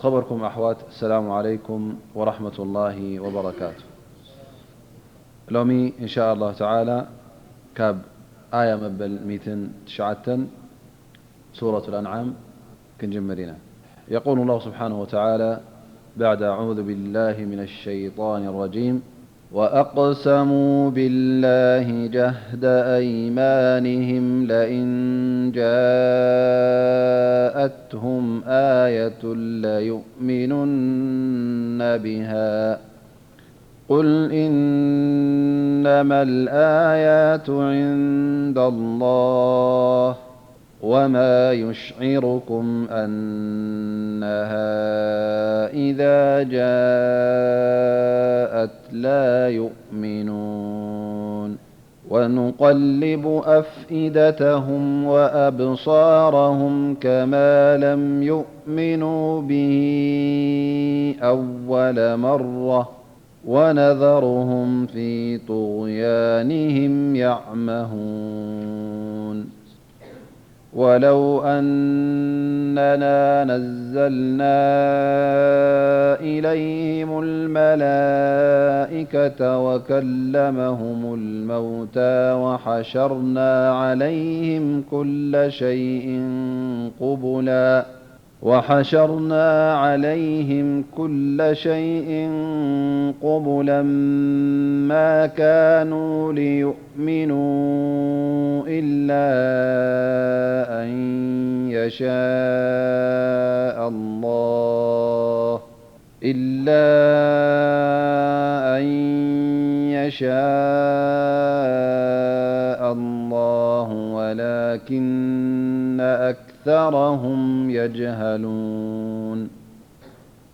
ዝኸበርኩም ኣሕዋት፣ ኣሰላሙ ዓለይኩም ወራሕመቱላሂ ወበረካቱ። ሎሚ እንሻ ኣላህ ተዓላ ካብ ኣያ መበል ሚእትን ትሽዓተን ሱረቱል ኣንዓም ክንጅምር ኢና። የቁሉ ላሁ ስብሓነሁ ወተዓላ ባዕደ ኣዑዙ ቢላሂ ሚነ ሸይጣኒ ረጂም፣ وأقسموا بالله جهد أيمانهم لئن جاءتهم آية ليؤمنن بها قل إنما الآيات عند الله وما يشعركم أنها إذا جاءت لا يؤمنون ونقلب أفئدتهم وأبصارهم كما لم يؤمنوا به أول مرة ونذرهم في طغيانهم يعمهون ولو أننا نزلنا إليهم الملائكة وكلمهم الموتى وحشرنا عليهم كل شيء قبلا وحشرنا عليهم كل شيء قبلا ما كانوا ليؤمنوا إلا أن يشاء الله إلا أن يشاء الله ولكن أكثرهم يجهلون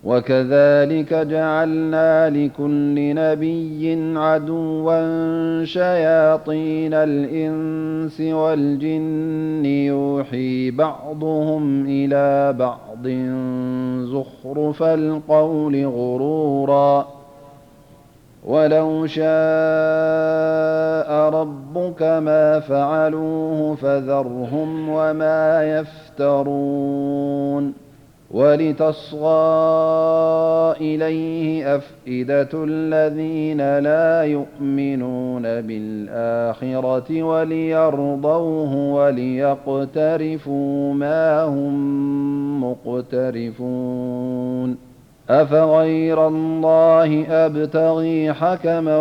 وكذلك جعلنا لكل نبي عدوا شياطين الإنس والجن يوحي بعضهم إلى بعض زخرف القول غرورا ولو شاء ربك ما فعلوه فذرهم وما يفترون ولتصغى إليه أفئدة الذين لا يؤمنون بالآخرة وليرضوه وليقترفوا ما هم مقترفون أفغير الله أبتغي حكما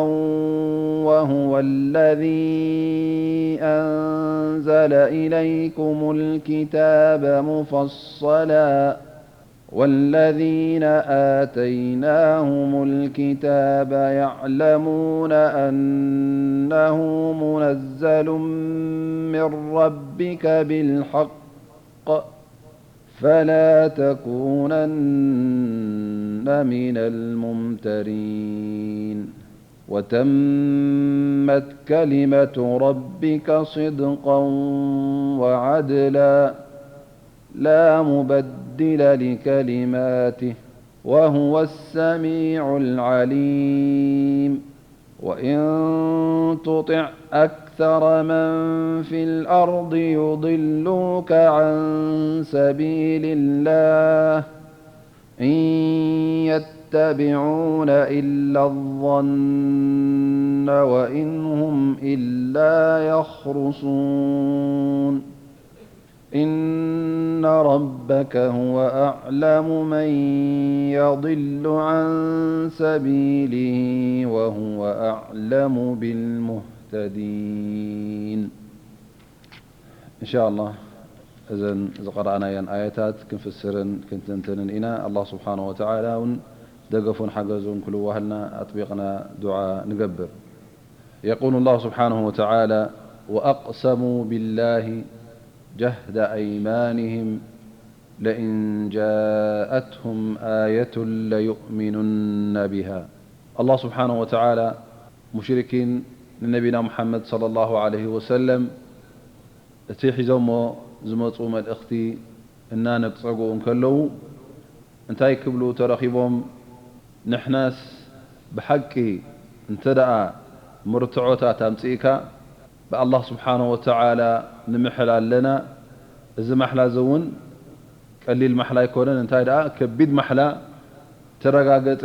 وهو الذي أنزل إليكم الكتاب مفصلا والذين آتيناهم الكتاب يعلمون أنه منزل من ربك بالحق فلا تكونن من الممترين وتمت كلمة ربك صدقا وعدلا لا مبدل لكلماته وهو السميع العليم وإن تطع أكثر من في الأرض يضلوك عن سبيل الله إن يتبعون إلا الظن وإن هم إلا يخرصون إن ربك هو أعلم من يضل عن سبيله وهو أعلم بالمهتدين إن شاء الله እዘን ዝቐረኣናየን ኣየታት ክንፍስርን ክንትንትንን ኢና። ኣላህ ስብሓነ ወተዓላ እውን ደገፉን ሓገዙን ክልዋህልና ኣጥቢቕና ዱዓ ንገብር። የቁሉ ላሁ ስብሓነሁ ወተዓላ ወኣቅሰሙ ቢላሂ ጀህደ ኣይማኒሂም ለኢን ጃአትሁም ኣየቱን ለዩእሚኑነ ቢሃ። ኣላህ ስብሓነሁ ወተዓላ ሙሽሪኪን ንነቢና ሙሓመድ ሰለላሁ ዐለይሂ ወሰለም እቲ ሒዞሞ ዝመጹ መልእኽቲ እናነጸጉ እንከለዉ እንታይ ክብሉ ተረኺቦም? ንሕናስ ብሓቂ እንተ ደኣ መርትዖታት ኣምጺእካ ብኣላህ ስብሓነሁ ወተዓላ ንምሕል ኣለና። እዚ ማሕላ እዚ እውን ቀሊል ማሕላ ኣይኮነን። እንታይ ደኣ ከቢድ ማሕላ፣ ተረጋገጸ፣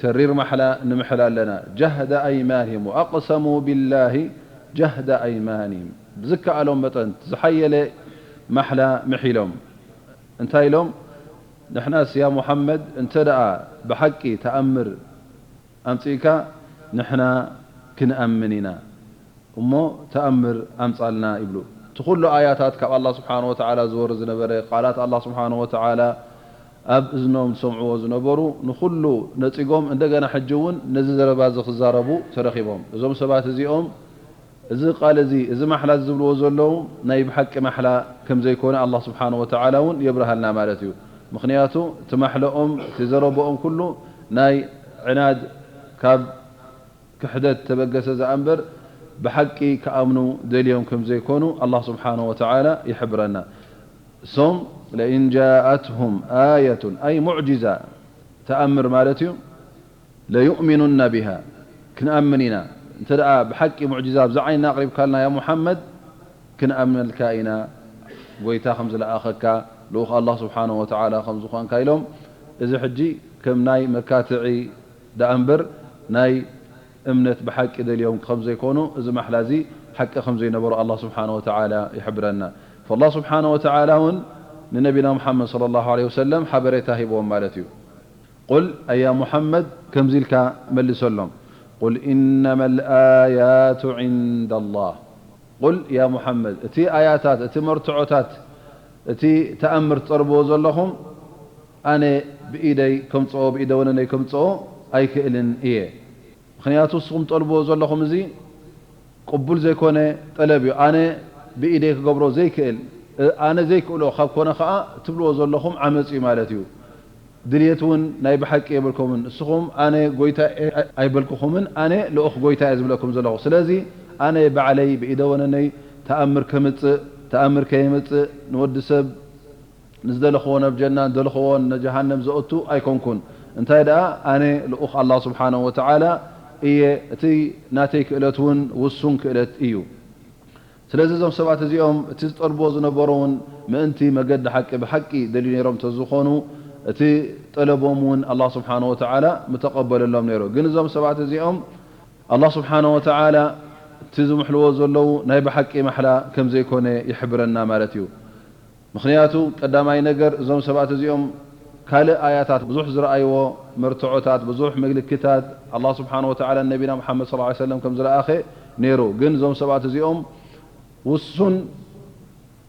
ተሪር ማሕላ ንምሕል ኣለና። ጀህደ ኣይማንሂም ወኣቕሰሙ ቢላሂ ጀህደ ኣይማንሂም። ብዝከኣሎም መጠን ዝሓየለ ማሕላ ምሒሎም። እንታይ ኢሎም? ንሕናስ ያ ሙሓመድ እንተ ደኣ ብሓቂ ተኣምር ኣምጺእካ ንሕና ክንኣምን ኢና። እሞ ተኣምር ኣምጻልና ይብሉ። እቲ ኩሉ ኣያታት ካብ ኣላህ ስብሓን ወተዓላ ዝወርድ ዝነበረ፣ ቃላት ኣላህ ስብሓን ወተዓላ ኣብ እዝኖም ዝሰምዕዎ ዝነበሩ ንኹሉ ነጺጎም፣ እንደገና ሕጂ እውን ነዚ ዘረባ እዚ ክዛረቡ ተረኺቦም። እዞም ሰባት እዚኦም፣ እዚ ቃል እዚ፣ እዚ ማሕላ ዝብልዎ ዘለዉ ናይ ብሓቂ ማሕላ ከም ዘይኮነ ኣላህ ስብሓን ወተዓላ እውን የብርሃልና ማለት እዩ። ምኽንያቱ እቲ ማሕለኦም፣ እቲ ዘረብኦም ኩሉ ናይ ዕናድ፣ ካብ ክሕደት ተበገሰ ዝኣ እምበር ብሓቂ ክኣምኑ ደልዮም ከም ዘይኮኑ ኣላህ ስብሓነ ወተዓላ ይሕብረና። እሶም ለኢን ጃኣትሁም ኣየቱን ኣይ ሙዕጅዛ ተኣምር ማለት እዩ ለዩእሚኑና ቢሃ ክንኣምን ኢና። እንተ ደኣ ብሓቂ ሙዕጅዛ ብዛ ዓይንና ኣቕሪብካልና ያ ሙሓመድ ክንኣምነልካ ኢና ጎይታ ከም ዝለኣኸካ ልኡኽ ኣላህ ስብሓነ ወተዓላ ከም ዝኾንካ ኢሎም እዚ ሕጂ ከም ናይ መካትዒ ደኣ እምበር ናይ እምነት ብሓቂ ደልዮም ከም ዘይኮኑ፣ እዚ ማሕላ እዚ ሓቂ ከም ዘይነበሮ ኣላህ ስብሓነ ወተዓላ ይሕብረና። ፈላህ ስብሓነ ወተዓላ እውን ንነቢና ሙሓመድ ሰለላሁ ዐለይሂ ወሰለም ሓበሬታ ሂብዎም ማለት እዩ። ቁል፣ ኣያ ሙሓመድ፣ ከምዚ ኢልካ መልሰሎም፣ ቁል ኢነማ ልኣያቱ ዒንደ ላህ። ቁል፣ ያ ሙሓመድ፣ እቲ ኣያታት፣ እቲ መርትዖታት፣ እቲ ተኣምር ትጠልብዎ ዘለኹም ኣነ ብኢደይ ከምጽኦ፣ ብኢደ ወነነይ ከምጽኦ ኣይክእልን እየ። ምኽንያቱ እስኹም ትጠልብዎ ዘለኹም እዚ ቅቡል ዘይኮነ ጠለብ እዩ። ኣነ ብኢደይ ክገብሮ ዘይክእል፣ ኣነ ዘይክእሎ ካብ ኮነ ኸኣ ትብልዎ ዘለኹም ዓመጽ እዩ ማለት እዩ። ድልየት እውን ናይ ብሓቂ የብልኩምን። እስኹም ኣነ ጎይታ እየ ኣይበልኩኹምን፣ ኣነ ልኡኽ ጎይታ እየ ዝብለኩም ዘለኹ። ስለዚ ኣነ ባዕለይ ብኢደ ወነነይ ተኣምር ከምጽእ፣ ተኣምር ከየምጽእ ንወዲ ሰብ ንዝደለኽዎ ናብ ጀና፣ ንደለኽዎ ንጀሃነም ዘእቱ ኣይኮንኩን። እንታይ ደኣ፣ ኣነ ልኡኽ ኣላህ ስብሓነሁ ወተዓላ እየ። እቲ ናተይ ክእለት እውን ውሱን ክእለት እዩ። ስለዚ እዞም ሰባት እዚኦም እቲ ዝጠልብዎ ዝነበሩ እውን ምእንቲ መገዲ ሓቂ ብሓቂ ደልዩ ነይሮም እንተዝኾኑ፣ እቲ ጠለቦም እውን ኣላህ ስብሓነሁ ወተዓላ ምተቐበለሎም ነይሩ። ግን እዞም ሰባት እዚኦም ኣላህ ስብሓነሁ ወተዓላ እቲ ዝምሕልዎ ዘለዉ ናይ ብሓቂ ማሕላ ከም ዘይኮነ ይሕብረና ማለት እዩ። ምኽንያቱ ቀዳማይ ነገር እዞም ሰባት እዚኦም ካልእ ኣያታት ብዙሕ ዝረኣይዎ መርትዖታት፣ ብዙሕ ምልክታት ኣላህ ስብሓነሁ ወተዓላ ንነቢና ሙሓመድ ሰለላሁ ዐለይሂ ወሰለም ከም ዝለኣኸ ነይሩ። ግን እዞም ሰባት እዚኦም ውሱን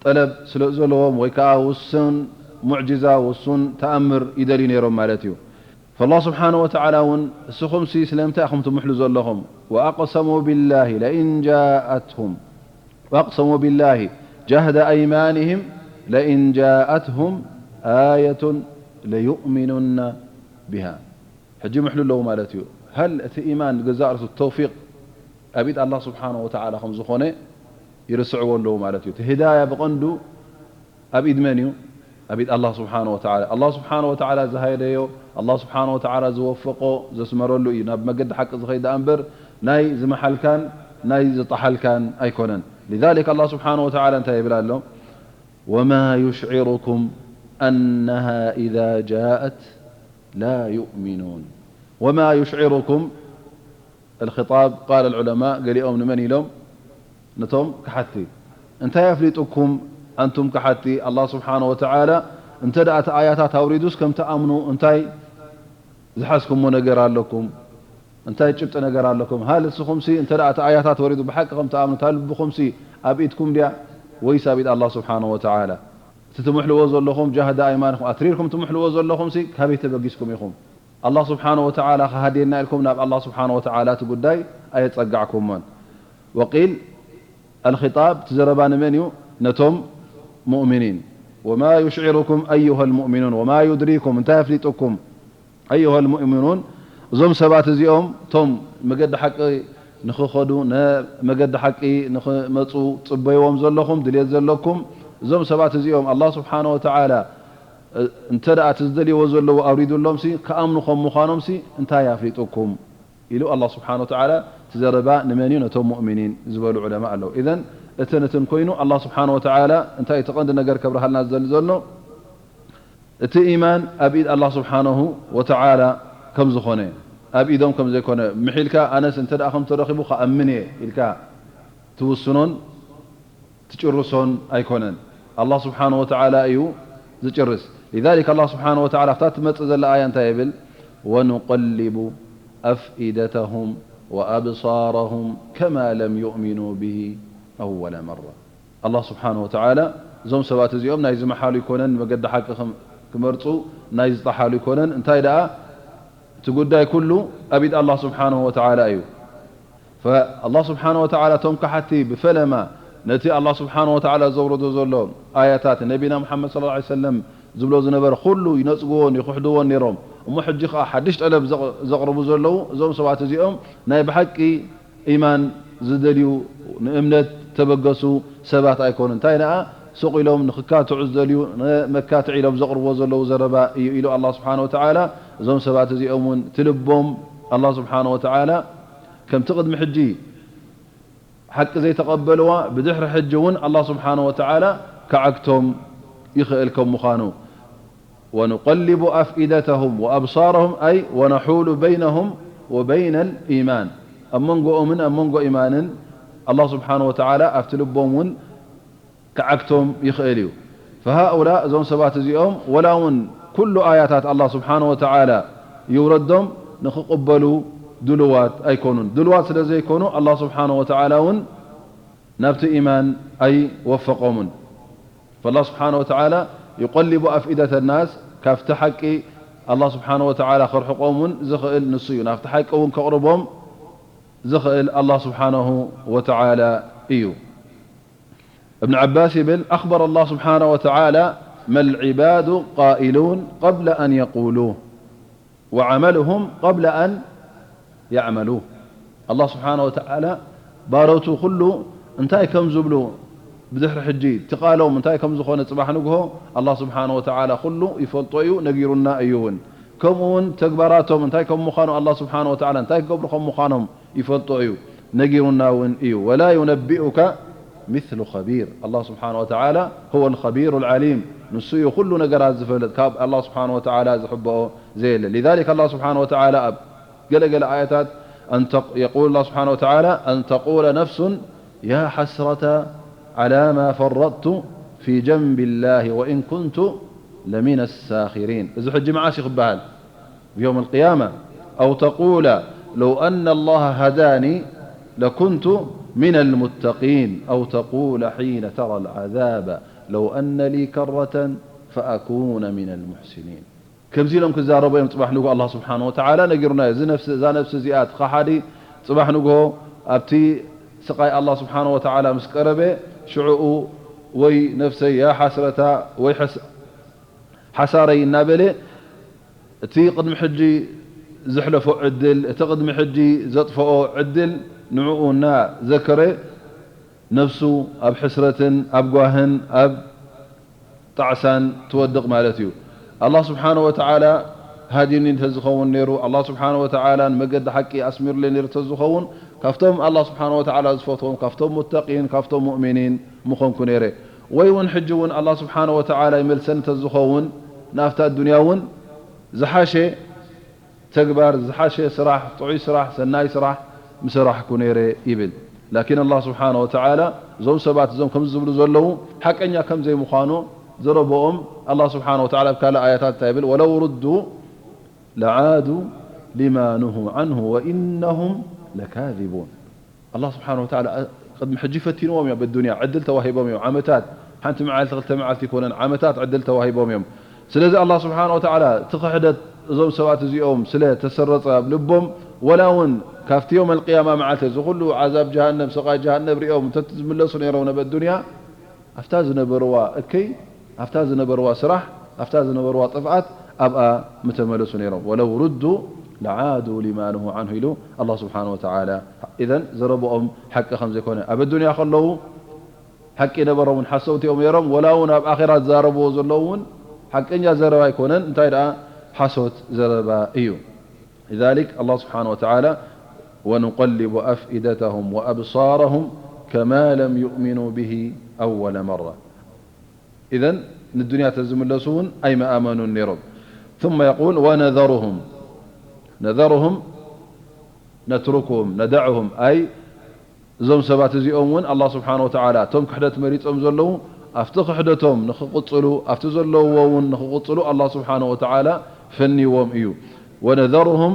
ጠለብ ስለ ዘለዎም ወይ ከዓ ውሱን ሙዕጅዛ፣ ውሱን ተኣምር ይደልዩ ነይሮም ማለት እዩ። ፈላህ ስብሓነሁ ወተዓላ እውን እስኹምሲ ስለምንታይ ኢኹም ትምሕሉ ዘለኹም? ወኣቅሰሙ ቢላሂ ለኢን ጃኣትሁም ወኣቅሰሙ ቢላሂ ጀህደ ኣይማንህም ለኢን ጃኣትሁም ኣየቱን ለዩእሚኑና ቢሃ። ሕጂ ይምሕሉ ኣለዉ ማለት እዩ። ሀል እቲ ኢማን ገዛእ ርእሱ ተውፊቅ ኣብ ኢድ ኣላህ ስብሓነሁ ወተዓላ ከም ዝኾነ ይርስዕዎ ኣለዉ ማለት እዩ። እቲ ህዳያ ብቐንዱ ኣብ ኢድ መን እዩ? ኣብ ኢድ ኣላህ ስብሓነሁ ወተዓላ። ኣላህ ስብሓነሁ ወተዓላ ዝሃደዮ፣ ኣላህ ስብሓነሁ ወተዓላ ዝወፈቆ፣ ዘስመረሉ እዩ ናብ መገዲ ሓቂ ዝኸይድ ደኣ እምበር ናይ ዝመሓልካን ናይ ዝጠሓልካን ኣይኮነን። ሊዛሊክ ኣላህ ስብሓነሁ ወተዓላ እንታይ ይብል ኣሎ? ወማ ዩሽዒሩኩም ኣነሃ ኢዛ ጃአት ላ ዩእሚኑን። ወማ ዩሽዒሩኩም፣ الخطاب قال العلماء፣ ገሊኦም ንመን ኢሎም? ነቶም ከሓድቲ። እንታይ ኣፍሊጡኩም ኣንቱም ከሓድቲ? ኣላህ ስብሓነሁ ወተዓላ እንተ ደኣ እቲ ኣያታት ኣውሪዱስ ከም ትኣምኑ እንታይ ዝሓዝኩሞ ነገር ኣለኩም? እንታይ ጭብጢ ነገር ኣለኩም? ሃል እስኹምሲ እንተ ደኣ እቲ ኣያታት ወሪዱ ብሓቂ ከም ትኣምኑ እታ ልብኹምሲ ኣብ ኢድኩም ድያ ወይስ ኣብ ኢድ ኣላህ ስብሓነሁ ወተዓላ? እቲ ትምሕልዎ ዘለኹም ጃህደ ኣይማንኩም ኣትሪርኩም ትምሕልዎ ዘለኹምሲ ካበይ ተበጊስኩም ኢኹም? ኣላህ ስብሓነሁ ወተዓላ ክሃድየና ኢልኩም ናብ ኣላህ ስብሓነሁ ወተዓላ እቲ ጉዳይ ኣየጸጋዕኩሞን። ወቂል ኣልኺጣብ፣ እቲ ዘረባ ንመን እዩ? ነቶም ሙእሚኒን። ወማ ዩሽዒሩኩም ኣዩሃ ልሙእሚኑን ወማ ዩድሪኩም፣ እንታይ ኣፍሊጡኩም? ኣዩሃ ልሙእሚኑን፣ እዞም ሰባት እዚኦም እቶም መገዲ ሓቂ ንኽኸዱ፣ ነ-፣ መገዲ ሓቂ ንኽመጹ ጽበይዎም ዘለኹም፣ ድልየት ዘለኩም፣ እዞም ሰባት እዚኦም ኣላህ ስብሓነሁ ወተዓላ እንተ ደኣ እቲ ዝደልይዎ ዘለዉ ኣውሪዱሎምሲ፣ ክኣምኑ ከም ምዃኖምሲ እንታይ ኣፍሊጡኩም? ኢሉ ኣላህ ስብሓነሁ ወተዓላ፣ እቲ ዘረባ ንመን እዩ? ነቶም ሙእሚኒን ዝበሉ ዑለማ ኣለዉ። ኢዘን፣ እትን እትን ኮይኑ፣ ኣላህ ስብሓነሁ ወተዓላ እንታይ እቲ ቀንዲ ነገር ከብርሃልና ዝደሊ ዘሎ? እቲ ኢማን ኣብ ኢድ ኣላህ ስብሓነሁ ወተዓላ ከም ዝኾነ፣ ኣብ ኢዶም ከም ዘይኮነ ምሒልካ፣ ኣነስ እንተ ደኣ ከም ተረኺቡ ክኣምን እየ ኢልካ ትውስኖን ትጭርሶን ኣይኮነን። ኣላህ ስብሓነሁ ወተዓላ እዩ ዝጭርስ። ሊዛሊክ ኣላህ ስብሓነሁ ወተዓላ ኣብታ ትመጽእ ዘላ ኣያ እንታይ ይብል? ወኑቀሊቡ ኣፍኢደተሁም ወኣብሳረሁም ከማ ለም ዩእሚኑ ብሂ ኣወለ መራ። ኣላህ ስብሓነሁ ወተዓላ እዞም ሰባት እዚኦም ናይ ዝመሓሉ ኣይኮነን፣ ንመገዲ ሓቂ ክም-፣ ክመርጹ ናይ ዝጠሓሉ ኣይኮነን። እንታይ ደኣ እቲ ጉዳይ ኩሉ ኣብ ኢድ ኣላህ ስብሓነሁ ወተዓላ እዩ። ፈኣላህ ስብሓነሁ ወተዓላ እቶም ከሓቲ ብፈለማ ነቲ ኣላህ ስብሓነሁ ወተዓላ ዘውረዶ ዘሎ ኣያታት፣ ነቢና ሙሓመድ ሰለላሁ ዐለይሂ ወሰለም ዝብሎ ዝነበረ ኩሉ ይነጽግዎን ይኽሕድዎን ነይሮም። እሞ ሕጂ ኸኣ ሓድሽ ጠለብ ዘቕ-፣ ዘቕርቡ ዘለዉ እዞም ሰባት እዚኦም ናይ ብሓቂ ኢማን ዝደልዩ፣ ንእምነት ተበገሱ ሰባት ኣይኮኑን። እንታይ ደኣ፣ ስቕ ኢሎም ንኽካትዑ ዝደልዩ፣ ንመካትዒ ኢሎም ዘቕርብዎ ዘለዉ ዘረባ እዩ ኢሉ ኣላህ ስብሓነሁ ወተዓላ። እዞም ሰባት እዚኦም እውን እቲ ልቦም ኣላህ ስብሓነሁ ወተዓላ ከምቲ ቅድሚ ሕጂ ሓቂ ዘይተቐበልዋ፣ ብድሕሪ ሕጂ እውን ኣላህ ስብሓነሁ ወተዓላ ክዓግቶም ይኽእል ከም ምዃኑ። ወኑቀሊቡ ኣፍኢደተሁም ወኣብሳረሁም፣ ኣይ ወነሑሉ በይነሁም ወበይነ ልኢማን፣ ኣብ መንጎኦምን ኣብ መንጎ ኢማንን ኣላህ ስብሓነሁ ወተዓላ ኣብቲ ልቦም እውን ክዓግቶም ይኽእል እዩ። ፈሃኡላ፣ እዞም ሰባት እዚኦም፣ ወላ እውን ኩሉ ኣያታት ኣላህ ስብሓነሁ ወተዓላ ይውረዶም፣ ንኽቕበሉ ድሉዋት ኣይኮኑን። ድሉዋት ስለ ዘይኮኑ፣ ኣላህ ስብሓነሁ ወተዓላ እውን ናብቲ ኢማን ኣይወፈቖምን። ፈላህ ስብሓነ ወተዓላ ዩቀሊቡ ኣፍኢደተ ናስ፣ ካብቲ ሓቂ ኣላህ ስብሓነ ወተዓላ ከርሕቖም እውን ዝኽእል ንሱ እዩ። ናብቲ ሓቂ እውን ከቕርቦም ዝኽእል ኣላህ ስብሓነሁ ወተዓላ እዩ። እብን ዓባስ ይብል፣ ኣኽበረ ኣላህ ስብሓነ ወተዓላ መል ዒባዱ ቃኢሉን ቀብለ ኣን የቁሉ። ወዓመልሁም ቀብለ ኣን የዕመሉ። ኣላህ ስብሓነ ወተዓላ ባሮቱ ኩሉ እንታይ ከም ዝብሉ ብድሕሪ ሕጂ እቲ ቃሎም እንታይ ከም ዝኾነ ጽባሕ ንግሆ ኣላህ ስብሓነ ወተዓላ ኩሉ ይፈልጦ እዩ፣ ነጊሩና እዩ እውን። ከምኡ እውን ተግባራቶም እንታይ ከም ምዃኑ ኣላህ ስብሓነ ወተዓላ እንታይ ክገብሩ ከም ምዃኖም ይፈልጦ እዩ፣ ነጊሩና እውን እዩ። ወላ ዩነቢኡከ ሚስሉ ኸቢር። ኣላህ ስብሓነ ወተዓላ ሁወ ልኸቢሩ ልዓሊም፣ ንሱ እዩ ኩሉ ነገራት ዝፈልጥ፣ ካብ ኣላህ ስብሓነ ወተዓላ ዝሕብኦ ዘየለ። ሊዛሊክ ኣላህ ስብሓነ ወተዓላ ኣብ ገለ ገለ ኣያታት ኣን ተቅ-፣ የቁል ኣላህ ስብሓነ ወተዓላ፣ ኣን ተቁለ ነፍሱን ያ ሓስረተ ዓላ ማ ፈረጥቱ ፊ ጀንቢ ላሂ ወኢን ኩንቱ ለሚነ ሳኺሪን። እዚ ሕጂ መዓስ እዩ ክበሃል? የውም ኣልቅያማ። ኣው ተቁለ ለው ኣነ ላሃ ሃዳኒ ለኩንቱ ሚነ ልሙተቂን። ኣው ተቁለ ሒነ ተራ ልዓዛበ ለው ኣነ ሊ ከረተን ፈኣኩነ ሚነ ልሙሕሲኒን። ከምዚ ኢሎም ክዛረቡ እዮም። ጽባሕ ንግሆ ኣላህ ስብሓነ ወተዓላ ነጊሩና እዩ። እዚ ነፍሲ፣ እዛ ነፍሲ እዚኣ፣ እቲ ከሓዲ፣ ጽባሕ ንግሆ ኣብቲ ስቓይ ኣላህ ስብሓነ ወተዓላ ምስ ቀረበ፣ ሽዕኡ ወይ ነፍሰይ ያ ሓስረታ ወይ ሕስ-፣ ሓሳረይ እናበለ፣ እቲ ቅድሚ ሕጂ ዘሕለፎ ዕድል፣ እቲ ቅድሚ ሕጂ ዘጥፈኦ ዕድል ንዕኡ እናዘከረ፣ ነፍሱ ኣብ ሕስረትን ኣብ ጓህን ኣብ ጣዕሳን ትወድቕ ማለት እዩ። ኣላህ ስብሓነ ወተዓላ ሃዲኒ እንተዝኸውን ነይሩ፣ ኣላህ ስብሓነ ወተዓላ ንመገዲ ሓቂ ኣስሚሩለይ ነይሩ እንተዝኸውን፣ ካብቶም ኣላህ ስብሓነ ወተዓላ ዝፈትዎም፣ ካብቶም ሙተቂን፣ ካብቶም ሙእሚኒን ምኾንኩ ነይረ። ወይ እውን ሕጂ እውን ኣላህ ስብሓነ ወተዓላ ይመልሰኒ እንተዝኸውን፣ ናብታ ኣዱንያ እውን ዝሓሸ ተግባር፣ ዝሓሸ ስራሕ፣ ጥዑይ ስራሕ፣ ሰናይ ስራሕ ምሰራሕኩ ነይረ ይብል። ላኪን ኣላህ ስብሓነ ወተዓላ እዞም ሰባት እዞም ከምዚ ዝብሉ ዘለዉ ሓቀኛ ከም ዘይምዃኑ ዘረብኦም ኣላህ ስብሓነ ወተዓላ ኣብ ካልእ ኣያታት እንታይ ይብል? ወለው ሩዱ ለዓዱ ሊማ ኑሁ ዓንሁ ወኢነሁም ለካዚቡን። ኣላህ ስብሓነ ወተዓላ ቅድሚ ሕጂ ፈቲንዎም እዮም። ኣብ ኣዱንያ ዕድል ተዋሂቦም እዮም። ዓመታት፣ ሓንቲ መዓልቲ ክልተ መዓልቲ ይኮነን፣ ዓመታት ዕድል ተዋሂቦም እዮም። ስለዚ ኣላህ ስብሓነ ወተዓላ እቲ ክሕደት እዞም ሰባት እዚኦም ስለ ተሰረጸ ኣብ ልቦም፣ ወላ እውን ካብቲ የውም ኣልቅያማ መዓልቲ እዚ ኩሉ ዓዛብ ጀሃነም፣ ስቓይ ጀሃነም ሪኦም እንተ ዝምለሱ ነይሮም ናብ ኣዱንያ፣ ኣብታ ዝነበርዋ እከይ፣ ኣብታ ዝነበርዋ ስራሕ፣ ኣብታ ዝነበርዋ ጥፍኣት ኣብኣ ምተመለሱ ነይሮም። ወለው ሩዱ ለዓዱ ሊማ ኑሁ ዓንሁ ኢሉ ኣላህ ስብሓነ ወተዓላ። ኢዘን ዘረብኦም ሓቂ ከም ዘይኮነ፣ ኣብ ኣዱንያ ከለዉ ሓቂ ነበሮምን ሓሰውቲ እዮም ነይሮም፣ ወላ እውን ኣብ ኣኼራ ዝዛረብዎ ዘለዉ እውን ሓቀኛ ዘረባ ኣይኮነን፣ እንታይ ደኣ ሓሶት ዘረባ እዩ። ሊዛሊክ ኣላህ ስብሓነ ወተዓላ፣ ወኑቀሊቡ ኣፍኢደተሁም ወኣብሳረሁም ከማ ለም ዩእሚኑ ብሂ ኣወለ መራ። ኢዘን ንዱንያ ተዝምለሱ እውን ኣይመኣመኑን ነይሮም። ثم يقول ونذرهم، نذرهم نتركهم ندعهم، ኣይ እዞም ሰባት እዚኦም እውን ኣላህ ስብሓነ ወተዓላ እቶም ክሕደት መሪጾም ዘለዉ ኣብቲ ክሕደቶም ንኽቕጽሉ ኣብቲ ዘለውዎ እውን ንኽቕጽሉ ኣላህ ስብሓነ ወተዓላ ፈንይዎም እዩ። ወነዘርሁም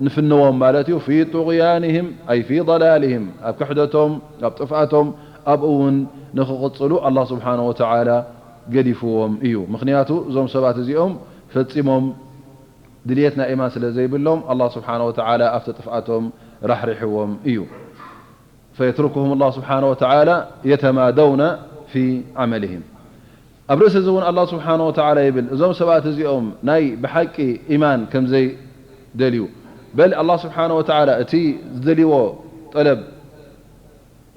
ንፍንዎም ማለት እዩ። ፊ ጡغያንህም ኣይ ፊ ضላልህም ኣብ ክሕደቶም ኣብ ጥፍኣቶም ኣብኡ እውን ንኽቕጽሉ ኣላህ ስብሓነ ወተዓላ ገዲፍዎም እዩ። ምኽንያቱ እዞም ሰባት እዚኦም ፈጺሞም ድልየት ናይ ኢማን ስለ ዘይብሎም ኣላህ ስብሓነ ወተዓላ ኣብቲ ጥፍኣቶም ራሕሪሕዎም እዩ። فيتركهم الله سبحانه وتعالى يتمادون في عملهم. ኣብ ርእሲ እዚ እውን ኣላህ ስብሓነ ወተዓላ ይብል እዞም ሰባት እዚኦም ናይ ብሓቂ ኢማን ከም ዘይደልዩ በል ኣላህ ስብሓነ ወተዓላ እቲ ዝደልይዎ ጠለብ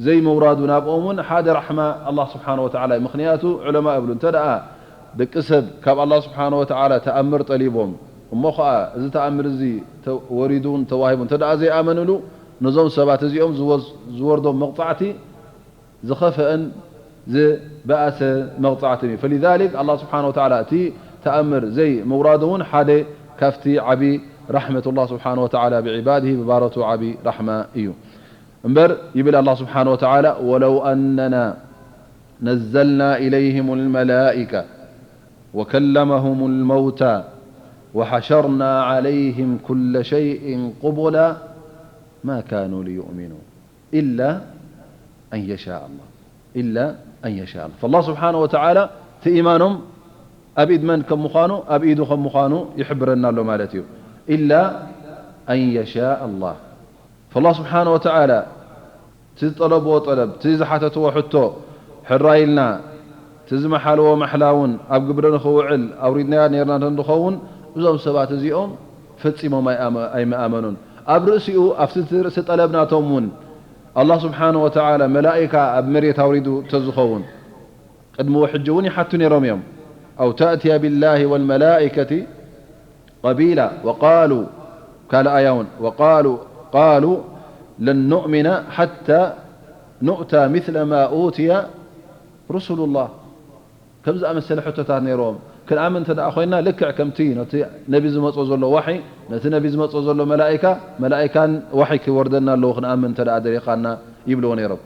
ዘይምውራዱ ናብኦም እውን ሓደ ራሕማ ኣላህ ስብሓነ ወተዓላ እዩ። ምኽንያቱ ዑለማ ይብሉ እንተ ደኣ ደቂ ሰብ ካብ ኣላህ ስብሓነ ወተዓላ ተኣምር ጠሊቦም እሞ ኸዓ እዚ ተኣምር እዚ ወሪዱን ተዋሂቡ እንተ ደኣ ዘይኣመንሉ ነዞም ሰባት እዚኦም ዝወርዶም መቕጻዕቲ ዝኸፈአን ዝበኣሰ መቕጻዕትን እዩ። فلذلك ኣላህ ስብሓነ ወተዓላ እቲ ተኣምር ዘይምውራዱ እውን ሓደ ካብቲ ዓቢ ራሕመት ኣላህ ስብሓነ ወተዓላ ብዒባድሂ ብባሮቱ ዓቢ ራሕማ እዩ። እምበር ይብል ኣላህ ስብሓነ ወተዓላ ولو أننا نزلنا إليهم الملائكة وكلمهم الموتى وحشرنا عليهم كل شيء قبلا ما كانوا ليؤمنوا إلا أن يشاء الله إلا أن يشاء الله. فالله سبحانه وتعالى እቲ ኢማኖም ኣብ ኢድ መን ከም ምዃኑ ኣብ ኢዱ ከም ምዃኑ ይሕብረና ኣሎ ማለት እዩ። إلا أن يشاء الله. فالله سبحانه وتعالى እቲ ዝጠለብዎ ጠለብ እቲ ዝሓተትዎ ሕቶ ሕራይ ኢልና እቲ ዝመሓልዎ ማሕላ እውን ኣብ ግብሪ ንኽውዕል ኣውሪድናዮ ነይርና እንተንድኸውን እዞም ሰባት እዚኦም ፈጺሞም ኣይኣመ- ኣይመኣመኑን። ኣብ ርእሲኡ ኣብቲ እቲ ርእሲ ጠለብ ናቶም እውን ኣላህ ስብሓነሁ ወተዓላ መላኢካ ኣብ መሬት ኣውሪዱ እንተዝኸውን ቅድሚ ሕጂ እውን ይሓቱ ነይሮም እዮም። أو تأتي بالله والملائكة قبيلا وقالوا ካልእ ኣያ እውን وقالوا قالوا لن نؤمن حتى نؤتى مثل ما أوتي رسل الله ከም ዝኣመሰለ ሕቶታት ነይርዎም። ክንኣምን እንተ ደኣ ኮይንና ልክዕ ከምቲ ነቲ ነቢ ዝመጾ ዘሎ ዋሒ ነቲ ነቢ ዝመጾ ዘሎ መላኢካ መላኢካን ዋሒ ክወርደና ኣለዎ ክንኣምን እንተ ደኣ ደሊኻና ይብልዎ ነይሮም።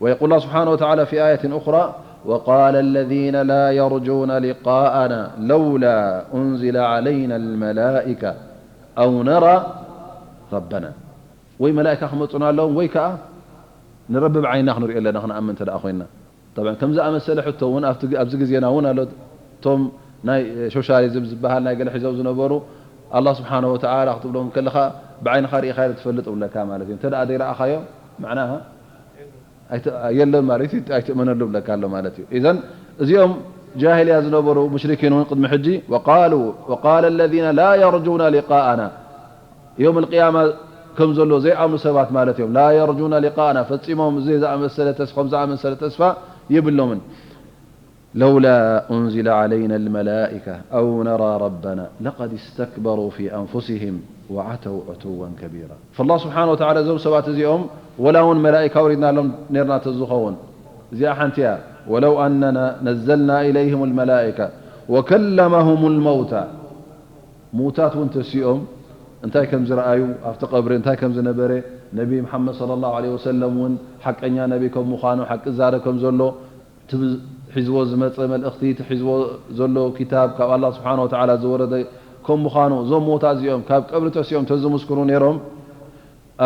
ويقول الله سبحانه وتعالى في آية أخرى وقال الذين لا يرجون لقاءنا لولا أنزل علينا الملائكة أو نرى ربنا ወይ መላእካ ክመጹና ኣለዎም ወይ ከኣ ንረቢ ብዓይንና ክንሪኦ ኣለና ክንኣምን እንተ ደኣ ኮይንና። ጠብዓን ከም ዝኣመሰለ ሕቶ እውን ኣብቲ ግ- ኣብዚ ግዜና እውን ኣሎ። እቶም ናይ ሶሻሊዝም ዝበሃል ናይ ገለ ሒዞም ዝነበሩ ኣላህ ስብሓነሁ ወተዓላ ክትብሎም ከለኻ ብዓይንኻ ርኢኻዮ ትፈልጥ እብለካ ማለት እዩ። እንተ ደኣ ዘይረኣኻዮ መዕናሃ ኣይተ- የለን ማለት እዩ፣ ኣይትእመነሉ ብለካ ኣሎ ማለት እዩ። ኢዘን እዚኦም ጃሂልያ ዝነበሩ ሙሽሪኪን እውን ቅድሚ ሕጂ وقالوا وقال الذين لا يرجون لقاءنا يوم القيامة ከም ዘሎ ዘይኣምኑ ሰባት ማለት እዮም። لا يرجون لقاءنا ፈጺሞም እዚ ዝኣመሰለ ተስ- ከም ዝኣመሰለ ተስፋ የብሎምን። لولا أنزل علينا الملائكة أو نرى ربنا لقد استكبروا في أنفسهم وعتوا عتوا كبيرا. فالله سبحانه وتعالى እዞም ሰባት እዚኦም ወላ እውን መላኢካ ኣውሪድናሎም ነርና ተዝኸውን እዚኣ ሓንቲ እያ። ولو أننا نزلنا إليهم الملائكة وكلمهم الموتى ምዉታት እውን ተሲኦም እንታይ ከም ዝረኣዩ ኣብቲ ቀብሪ እንታይ ከም ዝነበረ ነቢ መሓመድ صلى الله عليه وسلم እውን ሓቀኛ ነቢ ከም ምዃኑ ሓቂ ዛረብ ከም ዘሎ እቲ ሒዝዎ ዝመጸ መልእኽቲ እቲ ሒዝዎ ዘሎ ኪታብ ካብ ኣላህ ስብሓን ወተዓላ ዝወረደ ከም ምዃኑ እዞም ሞታ እዚኦም ካብ ቀብሪ ተሲኦም ተዝምስክሩ ነይሮም።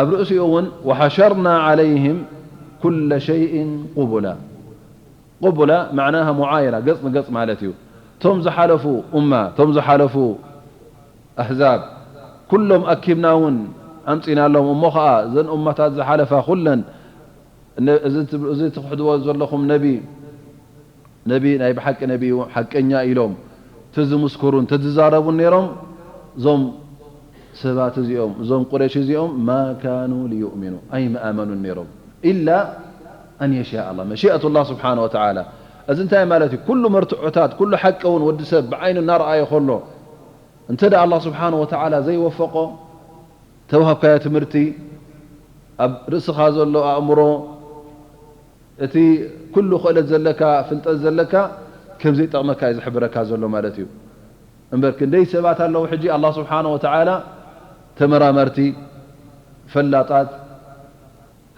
ኣብ ርእሲኡ እውን وحشرنا عليهم كل شيء قبلا. قبلا معناها معاينة ገጽ ንገጽ ማለት እዩ። እቶም ዝሓለፉ ኡማ እቶም ዝሓለፉ ኣህዛብ ኩሎም ኣኪብና እውን ኣምጺናሎም እሞ ኸዓ እዘን ኡማታት ዝሓለፋ ኩለን እዚ ትኽሕድዎ ዘለኹም ነቢ ነቢ ናይ ብሓቂ ነቢ እዩ ሓቀኛ ኢሎም ተዝምስክሩን ተዝዛረቡን ነይሮም እዞም ሰባት እዚኦም እዞም ቁረሽ እዚኦም ما كانوا ليؤمنوا ኣይምኣመኑን ነይሮም إلا أن يشاء الله مشيئة الله سبحانه وتعالى እዚ እንታይ ማለት እዩ ኩሉ መርትዖታት ኩሉ ሓቂ እውን ወዲ ሰብ ብዓይኑ እናረኣዮ ከሎ እንተ ደኣ ኣላህ ስብሓን ወተዓላ ዘይወፈቆ ተውሃብካዮ ትምህርቲ ኣብ ርእስኻ ዘሎ ኣእምሮ እቲ ኩሉ ክእለት ዘለካ ፍልጠት ዘለካ ከም ዘይጠቕመካ እዩ ዝሕብረካ ዘሎ ማለት እዩ። እምበር ክንደይ ሰባት ኣለዉ ሕጂ ኣላህ ስብሓነ ወተዓላ ተመራመርቲ፣ ፈላጣት፣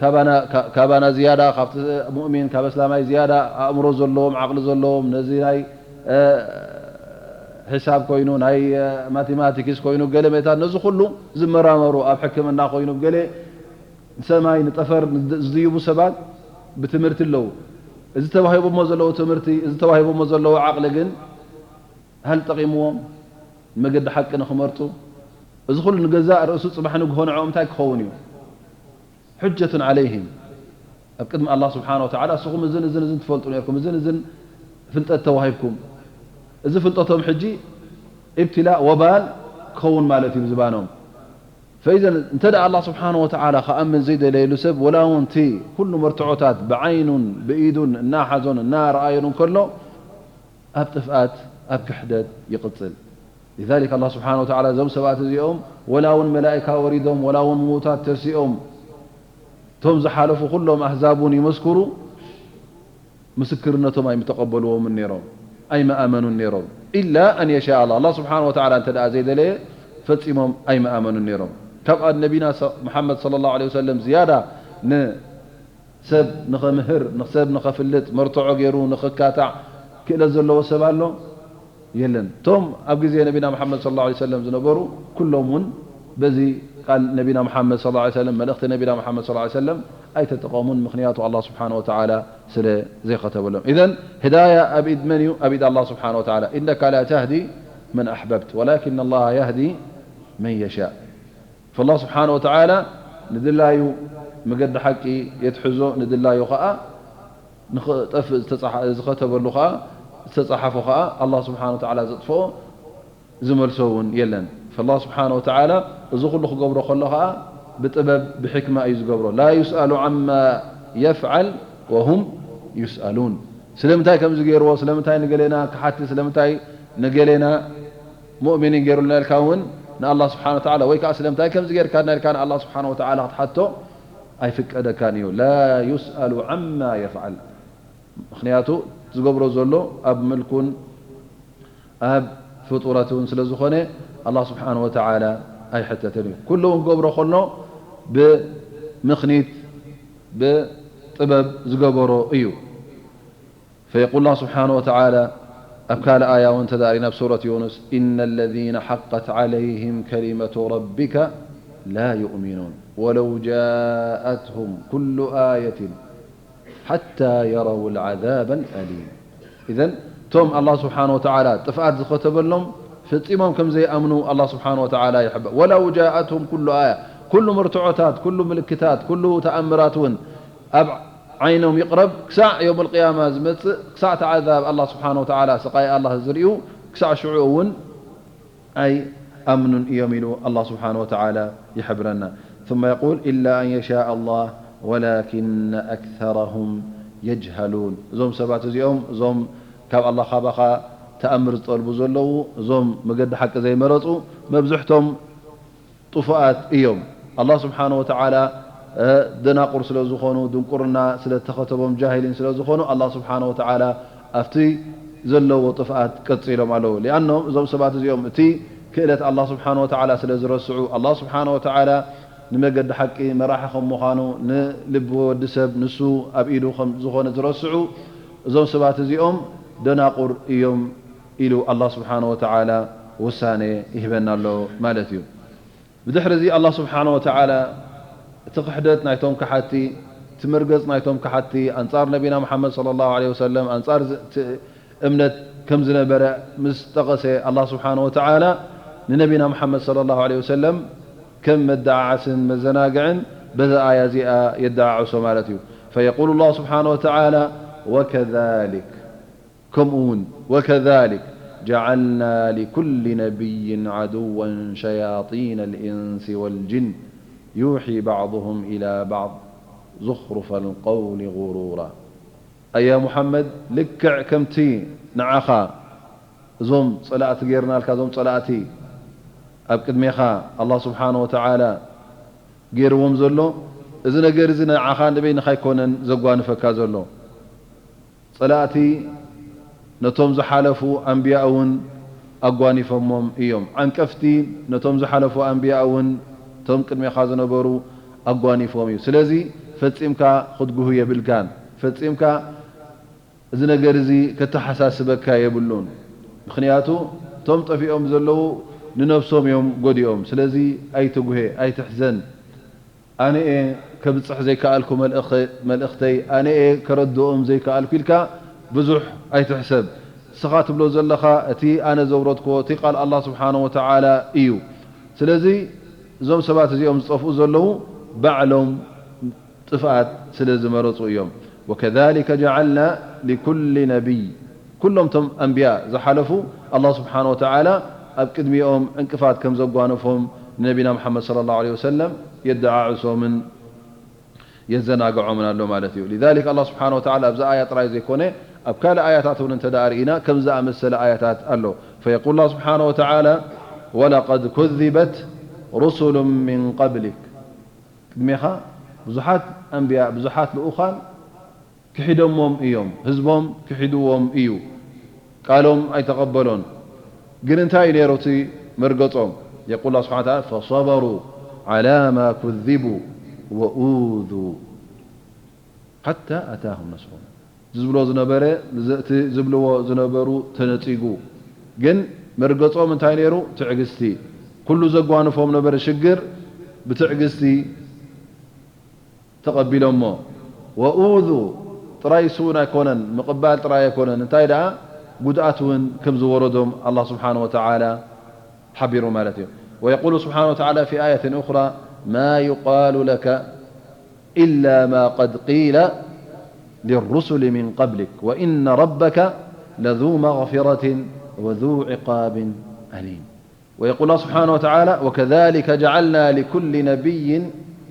ካባና፣ ካ-፣ ካባና ዝያዳ፣ ካብቲ ሙእሚን፣ ካብ እስላማይ ዝያዳ ኣእምሮ ዘለዎም፣ ዓቕሊ ዘለዎም፣ ነዚ ናይ፣ እ፣ ሒሳብ ኮይኑ፣ ናይ፣ እ፣ ማቴማቲክስ ኮይኑ፣ ገለ ሜታት ነዚ ኩሉ ዝመራመሩ፣ ኣብ ሕክምና ኮይኑ፣ ገለ ንሰማይ ንጠፈር ዝድ-፣ ዝድይቡ ሰባት ብትምህርቲ ኣለዉ። እዚ ተዋሂቦሞ ዘለዉ ትምህርቲ፣ እዚ ተዋሂቦሞ ዘለዉ ዓቕሊ ግን፣ ሃል ጠቒምዎም መገዲ ሓቂ ንኽመርጹ? እዚ ኩሉ ንገዛእ ርእሱ ጽባሕ ንግሆ ንዕኦም እንታይ ክኸውን እዩ? حجة عليهم። ኣብ ቅድሚ ኣላህ ስብሓነ ወተዓላ፣ እስኹም እዝን እዝን እዝን ትፈልጡ ነርኩም፣ እዝን እዝን ፍልጠት ተዋሂብኩም። እዚ ፍልጠቶም ሕጂ ኢብትላእ፣ ወባል ክኸውን ማለት እዩ ብዝባኖም። ፈኢዘን እንተ ደኣ ኣላህ ስብሓነ ወተዓላ ክኣምን ዘይደለየሉ ሰብ፣ ወላ እውን እቲ ኩሉ መርትዖታት ብዓይኑን ብኢዱን እናሓዞን እናረኣዮን እንከሎ፣ ኣብ ጥፍኣት፣ ኣብ ክሕደት ይቕጽል። لذلك ኣላህ ስብሓነ ወተዓላ እዞም ሰባት እዚኦም ወላ እውን መላኢካ ወሪዶም፣ ወላ እውን ምዉታት ተሲኦም፣ እቶም ዝሓለፉ ኩሎም ኣህዛብ እውን ይመስክሩ፣ ምስክርነቶም ኣይምተቐበልዎምን ነይሮም፣ ኣይመኣመኑን ነይሮም። إلا أن يشاء الله። ኣላህ ስብሓነ ወተዓላ እንተ ደኣ ዘይደለየ፣ ፈጺሞም ኣይመኣመኑን ነይሮም። ካብኣ ነቢና ሰ-፣ መሓመድ ሰለላሁ ዐለይሂ ወሰለም ዝያዳ ን-፣ ሰብ ንኸምህር፣ ንሰብ ንኸፍልጥ፣ መርትዖ ገይሩ ንኽካታዕ ክእለት ዘለዎ ሰብ ኣሎ? የለን። እቶም ኣብ ግዜ ነቢና መሓመድ ሰለላሁ ዐለይሂ ወሰለም ዝነበሩ ኩሎም እውን በዚ ቃል ነቢና መሓመድ ሰለላሁ ዐለይሂ ወሰለም፣ መልእኽቲ ነቢና መሓመድ ሰለላሁ ዐለይሂ ወሰለም ኣይተጠቐሙን፣ ምኽንያቱ ኣላህ ስብሓነ ወተዓላ ስለ ዘይኸተበሎም። ኢዘን ህዳያ ኣብ ኢድ መን እዩ? ኣብ ኢድ ኣላህ ስብሓነ ወተዓላ። إنك لا تهدي من أحببت ولكن الله يهدي من يشاء። ፈላህ ስብሓነ ወተዓላ ንድላዩ መገዲ ሓቂ የትሕዞ፣ ንድላዩ ኸዓ ንኽጠፍእ ዝተጻሓ-፣ ዝኸተበሉ ኸዓ፣ ዝተጻሓፎ ኸዓ ኣላህ ስብሓነ ወተዓላ ዘጥፍኦ ዝመልሶ እውን የለን። ፈላህ ስብሓነ ወተዓላ እዚ ኩሉ ክገብሮ ከሎ ኸዓ ብጥበብ ብሕክማ እዩ ዝገብሮ። ላ ዩስኣሉ ዓማ የፍዓል ወሁም ዩስኣሉን። ስለምንታይ ከምዚ ገይርዎ፣ ስለምንታይ ንገሌና ክሓቲ፣ ስለምንታይ ንገሌና ሙእሚኒን ገይሩልና ኢልካ እውን ንኣላህ ስብሓነ ወተዓላ፣ ወይ ከዓ ስለምንታይ ከምዚ ጌርካና ኢልካ ንኣላህ ስብሓነ ወተዓላ ክትሓቶ ኣይፍቀደካን እዩ። ላ ዩስኣሉ ዓማ የፍዓል። ምኽንያቱ ዝገብሮ ዘሎ ኣብ ምልኩን ኣብ ፍጡረት እውን ስለ ዝኾነ ኣላህ ስብሓነ ወተዓላ ኣይሕተትን እዩ። ኩሉ እውን ክገብሮ ከሎ ብምኽኒት ብጥበብ ዝገበሮ እዩ። فيقول الله سبحانه وتعالى ኣብ ካልእ ኣያ እውን ተዛሪና ኣብ ሱረት ዩኑስ، إن الذين حقت عليهم كلمة ربك لا يؤمنون ولو جاءتهم كل آية حتى يروا العذاب الأليم. إذن እቶም ኣላህ ስብሓነ ወተዓላ ጥፍኣት ዝኸተበሎም ፈጺሞም ከም ዘይኣምኑ ኣላህ ስብሓነ ወተዓላ ይሕብር። ولو جاءتهم كل آية، ኩሉ መርትዖታት፣ ኩሉ ምልክታት፣ ኩሉ ተኣምራት እውን ኣብ ዓይኖም ይቕረብ፣ ክሳዕ የውመል ቅያማ ዝመጽእ፣ ክሳዕ እቲ ዓዛብ ኣላህ ስብሓነ ወተዓላ፣ ስቓይ ኣላህ ዝርእዩ፣ ክሳዕ ሽዑ እውን ኣይኣምኑን እዮም ኢሉ ኣላህ ስብሓነ ወተዓላ ይሕብረና። ثم يقول إلا أن يشاء الله ولكن أكثرهم يجهلون። እዞም ሰባት እዚኦም፣ እዞም ካብ ኣላህ ካባኻ ተኣምር ዝጠልቡ ዘለዉ፣ እዞም መገዲ ሓቂ ዘይመረጹ፣ መብዝሕቶም ጥፉኣት እዮም። ኣላህ ስብሓነ ወተዓላ፣ እ፣ ደናቁር ስለ ዝኾኑ፣ ድንቁርና ስለ እተኸተቦም፣ ጃሂሊን ስለ ዝኾኑ፣ ኣላህ ስብሓነ ወተዓላ ኣብቲ ዘለዎ ጥፍኣት ቀጺሎም ኣለዉ። ሊኣኖም እዞም ሰባት እዚኦም እቲ ክእለት ኣላህ ስብሓነ ወተዓላ ስለ ዝረስዑ፣ ኣላህ ስብሓነ ወተዓላ ንመገዲ ሓቂ መራሒ ከም ምዃኑ፣ ንልቢ ወዲ ሰብ ንሱ ኣብ ኢዱ ከም ዝኾነ ዝረስዑ፣ እዞም ሰባት እዚኦም ደናቁር እዮም ኢሉ ኣላህ ስብሓነ ወተዓላ ውሳኔ ይህበና ኣሎ ማለት እዩ። ብድሕሪ እዚ ኣላህ ስብሓነ ወተዓላ እቲ ክሕደት ናይቶም ከሓድቲ፣ እቲ መርገጽ ናይቶም ከሓድቲ ኣንጻር ነቢና መሓመድ ሰለላሁ ዐለይሂ ወሰለም፣ ኣንጻር ዝ-፣ እቲ እምነት ከም ዝነበረ ምስ ጠቐሰ፣ ኣላህ ስብሓነ ወተዓላ ንነቢና መሓመድ ሰለላሁ ዐለይሂ ወሰለም ከም መደዓዓስን መዘናግዕን በዛ ኣያ እዚኣ የደዓዕሶ ማለት እዩ። فيقول الله سبحانه وتعالى وكذلك ከምኡ እውን وكذلك جعلنا لكل نبي عدوا شياطين الإنس والجن يوحي بعضهم إلى بعض زخرف القول غرورا። ኣያ ሙሓመድ፣ ልክዕ ከምቲ ንዓኻ እዞም ጸላእቲ ጌርናልካ፣ እዞም ጸላእቲ ኣብ ቅድሜኻ ኣላህ ስብሓነ ወተዓላ ገይርዎም ዘሎ፣ እዚ ነገር እዚ ንዓኻ ንበይንኻ ኣይኮነን ዘጓንፈካ ዘሎ። ጸላእቲ ነቶም ዝሓለፉ ኣንብያ እውን ኣጓኒፎሞም እዮም። ዓንቀፍቲ ነቶም ዝሓለፉ ኣንብያ እውን እቶም ቅድሜኻ ዝነበሩ ኣጓኒፎም እዩ። ስለዚ ፈጺምካ ክትጉሁ የብልካን። ፈጺምካ እዚ ነገር እዚ ከተሓሳስበካ የብሉን። ምኽንያቱ እቶም ጠፊኦም ዘለዉ ንነብሶም እዮም ጎዲኦም። ስለዚ ኣይትጉሄ፣ ኣይትሕዘን። ኣነ እየ ከብጽሕ ዘይከኣልኩ መልእኽ-፣ መልእኽተይ፣ ኣነ እየ ከረድኦም ዘይከኣልኩ ኢልካ ብዙሕ ኣይትሕሰብ። እስኻ ትብሎ ዘለኻ እቲ ኣነ ዘውረድክዎ እቲ ቃል ኣላህ ስብሓነሁ ወተዓላ እዩ። ስለዚ እዞም ሰባት እዚኦም ዝጠፍኡ ዘለዉ ባዕሎም ጥፍኣት ስለ ዝመረጹ እዮም። ወከዛሊከ ጀዓልና ሊኩሊ ነቢይ፣ ኩሎም ቶም ኣንብያ ዝሓለፉ ኣላህ ስብሓነሁ ወተዓላ ኣብ ቅድሚኦም ዕንቅፋት ከም ዘጓነፎም ንነቢና ሙሓመድ ሰለላሁ ዐለይሂ ወሰለም የደዓዕሶምን የዘናግዖምን ኣሎ ማለት እዩ። ሊዛሊክ ኣላህ ስብሓነሁ ወተዓላ ኣብዚ ኣያ ጥራይ ዘይኮነ ኣብ ካልእ ኣያታት እውን እንተ ደኣ ርኢና ከምዚ ዝኣመሰለ ኣያታት ኣሎ። ፈየቁል ኣላህ ስብሓነሁ ወተዓላ ወለቀድ ኩዚበት ሩሱሉን ሚን ቀብሊክ፣ ቅድሜኻ ብዙሓት ኣንብያ፣ ብዙሓት ልኡኻን ክሒዶሞም እዮም። ህዝቦም ክሒድዎም እዩ። ቃሎም ኣይተቐበሎን። ግን እንታይ እዩ ነይሩ እቲ መርገጾም? የቁል ስብሓነ ወተዓላ ፈሰበሩ ዓላ ማ ኩዚቡ ወኡዙ ሓታ ኣታሁም ነስሩና። ዝብሎ ዝነበረ፣ እቲ ዝብልዎ ዝነበሩ ተነጺጉ። ግን መርገጾም እንታይ ነይሩ? ትዕግስቲ። ኩሉ ዘጓንፎም ነበረ ሽግር ብትዕግስቲ ተቐቢሎሞ። ወኡዙ ጥራይ እሱ እውን ኣይኮነን፣ ምቕባል ጥራይ ኣይኮነን፣ እንታይ ደኣ ጉድኣት እውን ከም ዝወረዶም ኣላህ ስብሓነ ወተዓላ ሓቢሩ ማለት እዩ። ወየቁሉ ስብሓነ ወተዓላ ፊ ኣየትን ኡኽራ ማ ዩቃሉ ለከ ኢላ ማ ቀድ ቂለ ሊሩሱሊ ሚን ቀብሊክ ወኢነ ረበከ ለዙ መግፊረትን ወዙ ዒቃብን ኣሊም። ويقول الله سبحانه وتعالى وكذلك جعلنا لكل نبي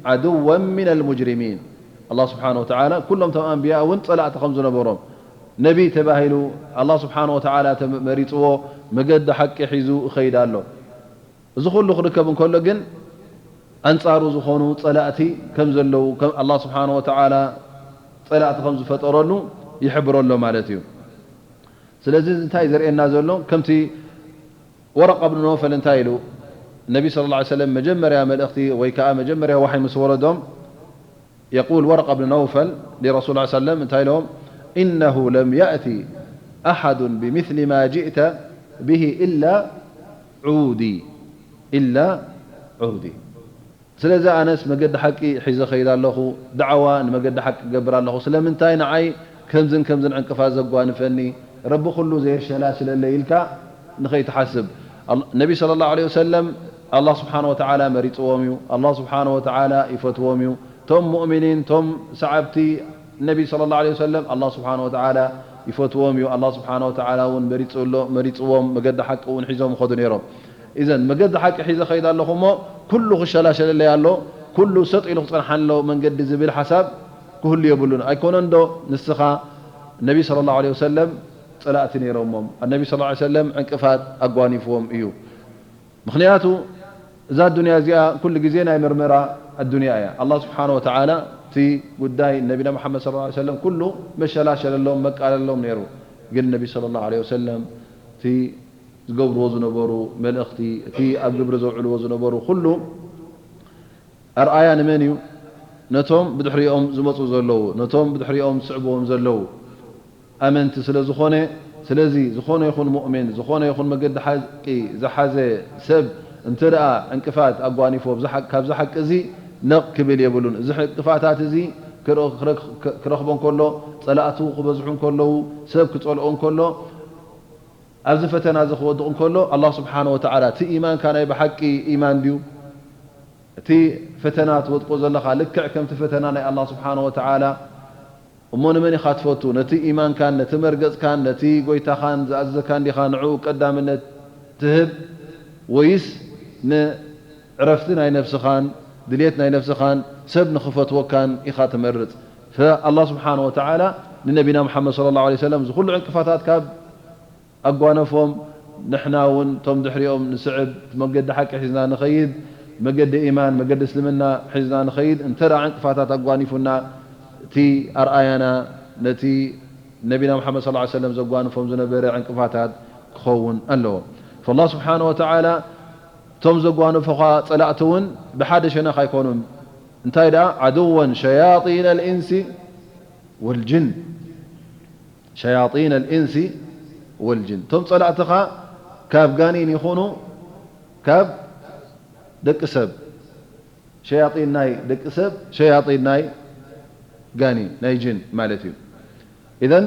عدوا من المجرمين. ኣላህ ስብሓነ ወተዓላ ኩሎም እቶም ኣንብያ እውን ጸላእቲ ከም ዝነበሮም ነቢይ ተባሂሉ ኣላህ ስብሓነ ወተዓላ ተመ-፣ መሪጽዎ መገዲ ሓቂ ሒዙ ይኸይድ ኣሎ። እዚ ኩሉ ክርከብ እንከሎ ግን ኣንጻሩ ዝኾኑ ጸላእቲ ከም ዘለዉ ከም ኣላህ ስብሓነ ወተዓላ ጸላእቲ ከም ዝፈጠረሉ ይሕብረሎ ማለት እዩ። ስለዚ እንታይ ዘርእየና ዘሎ ከምቲ ወረቃ ብን ነውፈል እንታይ ኢሉ ነቢ صلى الله عليه وسلم መጀመርያ መልእኽቲ ወይ ከዓ መጀመርያ ዋሕይ ምስ ወረዶም يقول ورقة بن نوفل لرسول الله صلى الله عليه وسلم እንታይ ኢሎም إنه لم يأت أحد بمثل ما جئت به إلا عودي إلا عودي ስለዚ ኣነስ መገዲ ሓቂ ሒዘ ኸይድ ኣለኹ፣ ዳዕዋ ንመገዲ ሓቂ ክገብር ኣለኹ፣ ስለምንታይ ንዓይ ከምዝን ከምዝን ዕንቅፋት ዘጓንፈኒ፣ ረቢ ኩሉ ዘየሸላሽለለይ ኢልካ ንኸይትሓስብ። ኣል-፣ ነቢ ሰለላሁ ዐለይሂ ወሰለም ኣላህ ስብሓነ ወተዓላ መሪፅዎም እዩ፣ ኣላህ ስብሓነ ወተዓላ ይፈትዎም እዩ። ቶም ሙእሚኒን፣ ቶም ሰዓብቲ ነቢ ሰለላሁ ዐለይሂ ወሰለም ኣላህ ስብሓነ ወተዓላ ይፈትዎም እዩ፣ ኣላህ ስብሓነ ወተዓላ እውን መሪፁሎ-፣ መሪፅዎም፣ መገዲ ሓቂ እውን ሒዞም ይኸዱ ነይሮም። ኢዘን መገዲ ሓቂ ሒዘ ኸይድ ኣለኹ እሞ ኩሉ ክሸላሸለለይ ኣሎ፣ ኩሉ ሰጥ ኢሉ ክጸንሓኒ ኣሎ መንገዲ ዝብል ሓሳብ ክህሉ የብሉን። ኣይኮነን ዶ ንስኻ ነቢ ሰለላሁ ዐለይሂ ወሰለም ጸላእቲ ነይሮሞም፣ ነቢ ሰለላሁ ዐለይሂ ወሰለም ዕንቅፋት ኣጓኒፍዎም እዩ። ምኽንያቱ እዛ ኣዱንያ እዚኣ ኩሉ ግዜ ናይ መርመራ ኣዱንያ እያ። ኣላህ ስብሓነ ወተዓላ እቲ ጉዳይ ነቢና መሓመድ ሰለላሁ ዐለይሂ ወሰለም ኩሉ መሸላሸለሎም መቃለሎም ነይሩ። ግን ነቢ ሰለላሁ ዐለይሂ ወሰለም እቲ ዝገብርዎ ዝነበሩ መልእኽቲ፣ እቲ ኣብ ግብሪ ዘውዕልዎ ዝነበሩ ኩሉ ኣርኣያ ንመን እዩ? ነቶም ብድሕሪኦም ዝመፁ ዘለዉ፣ ነቶም ብድሕሪኦም ዝስዕብዎም ዘለዉ ኣመንቲ ስለ ዝኾነ፣ ስለዚ ዝኾነ ይኹን ሙእሚን፣ ዝኾነ ይኹን መገዲ ሓቂ ዝሓዘ ሰብ እንተ ደኣ ዕንቅፋት ኣጓኒፎ ብዚ ሓ-፣ ካብዚ ሓቂ እዚ ነቕ ክብል የብሉን። እዚ ዕንቅፋታት እዚ ክረ-፣ ክረ-፣ ክረኽቦ እንከሎ፣ ጸላእቱ ክበዝሑ እንከለዉ፣ ሰብ ክጸልኦ እንከሎ፣ ኣብዚ ፈተና እዚ ክወድቕ እንከሎ ኣላህ ስብሓነ ወተዓላ እቲ ኢማንካ ናይ ብሓቂ ኢማን ድዩ? እቲ ፈተና ትወድቆ ዘለኻ ልክዕ ከምቲ ፈተና ናይ ኣላህ ስብሓነ ወተዓላ እሞ ንመን ኢኻ ትፈቱ? ነቲ ኢማንካን ነቲ መርገጽካን ነቲ ጎይታኻን ዝኣዘዘካን ዲኻ ንዕኡ ቀዳምነት ትህብ ወይስ ንዕረፍቲ ናይ ነፍስኻን ድልየት ናይ ነፍስኻን ሰብ ንኽፈትወካን ኢኻ ትመርጽ? ፈኣላህ ስብሓነ ወተዓላ ንነቢና ሙሓመድ ሰለላሁ ዐለይሂ ወሰለም እዚ ኩሉ ዕንቅፋታት ካብ ኣጓነፎም፣ ንሕና እውን እቶም ድሕሪኦም ንስዕብ፣ እቲ መገዲ ሓቂ ሒዝና ንኸይድ፣ መገዲ ኢማን፣ መገዲ እስልምና ሒዝና ንኸይድ፣ እንተ ደኣ ዕንቅፋታት ኣጓኒፉና፣ እቲ ኣርኣያና ነቲ ነቢና ሙሓመድ ሰለላሁ ዐለይሂ ወሰለም ዘጓንፎም ዝነበረ ዕንቅፋታት ክኸውን ኣለዎ። ፈላህ ስብሓነ ወተዓላ እቶም ዘጓንፉኻ ጸላእቲ እውን ብሓደ ሸነኽ ኣይኮኑን። እንታይ ደኣ? ዓድወን ሸያጢን ኣልኢንሲ ወልጅን። ሸያጢን ኣልኢንሲ ወልጅን። እቶም ጸላእትኻ ካብ ጋኔን ይኹኑ ካብ ደቂ ሰብ። ሸያጢን ናይ ደቂ ሰብ፣ ሸያጢን ናይ ጋኔን፣ ናይ ጅን ማለት እዩ። ኢዘን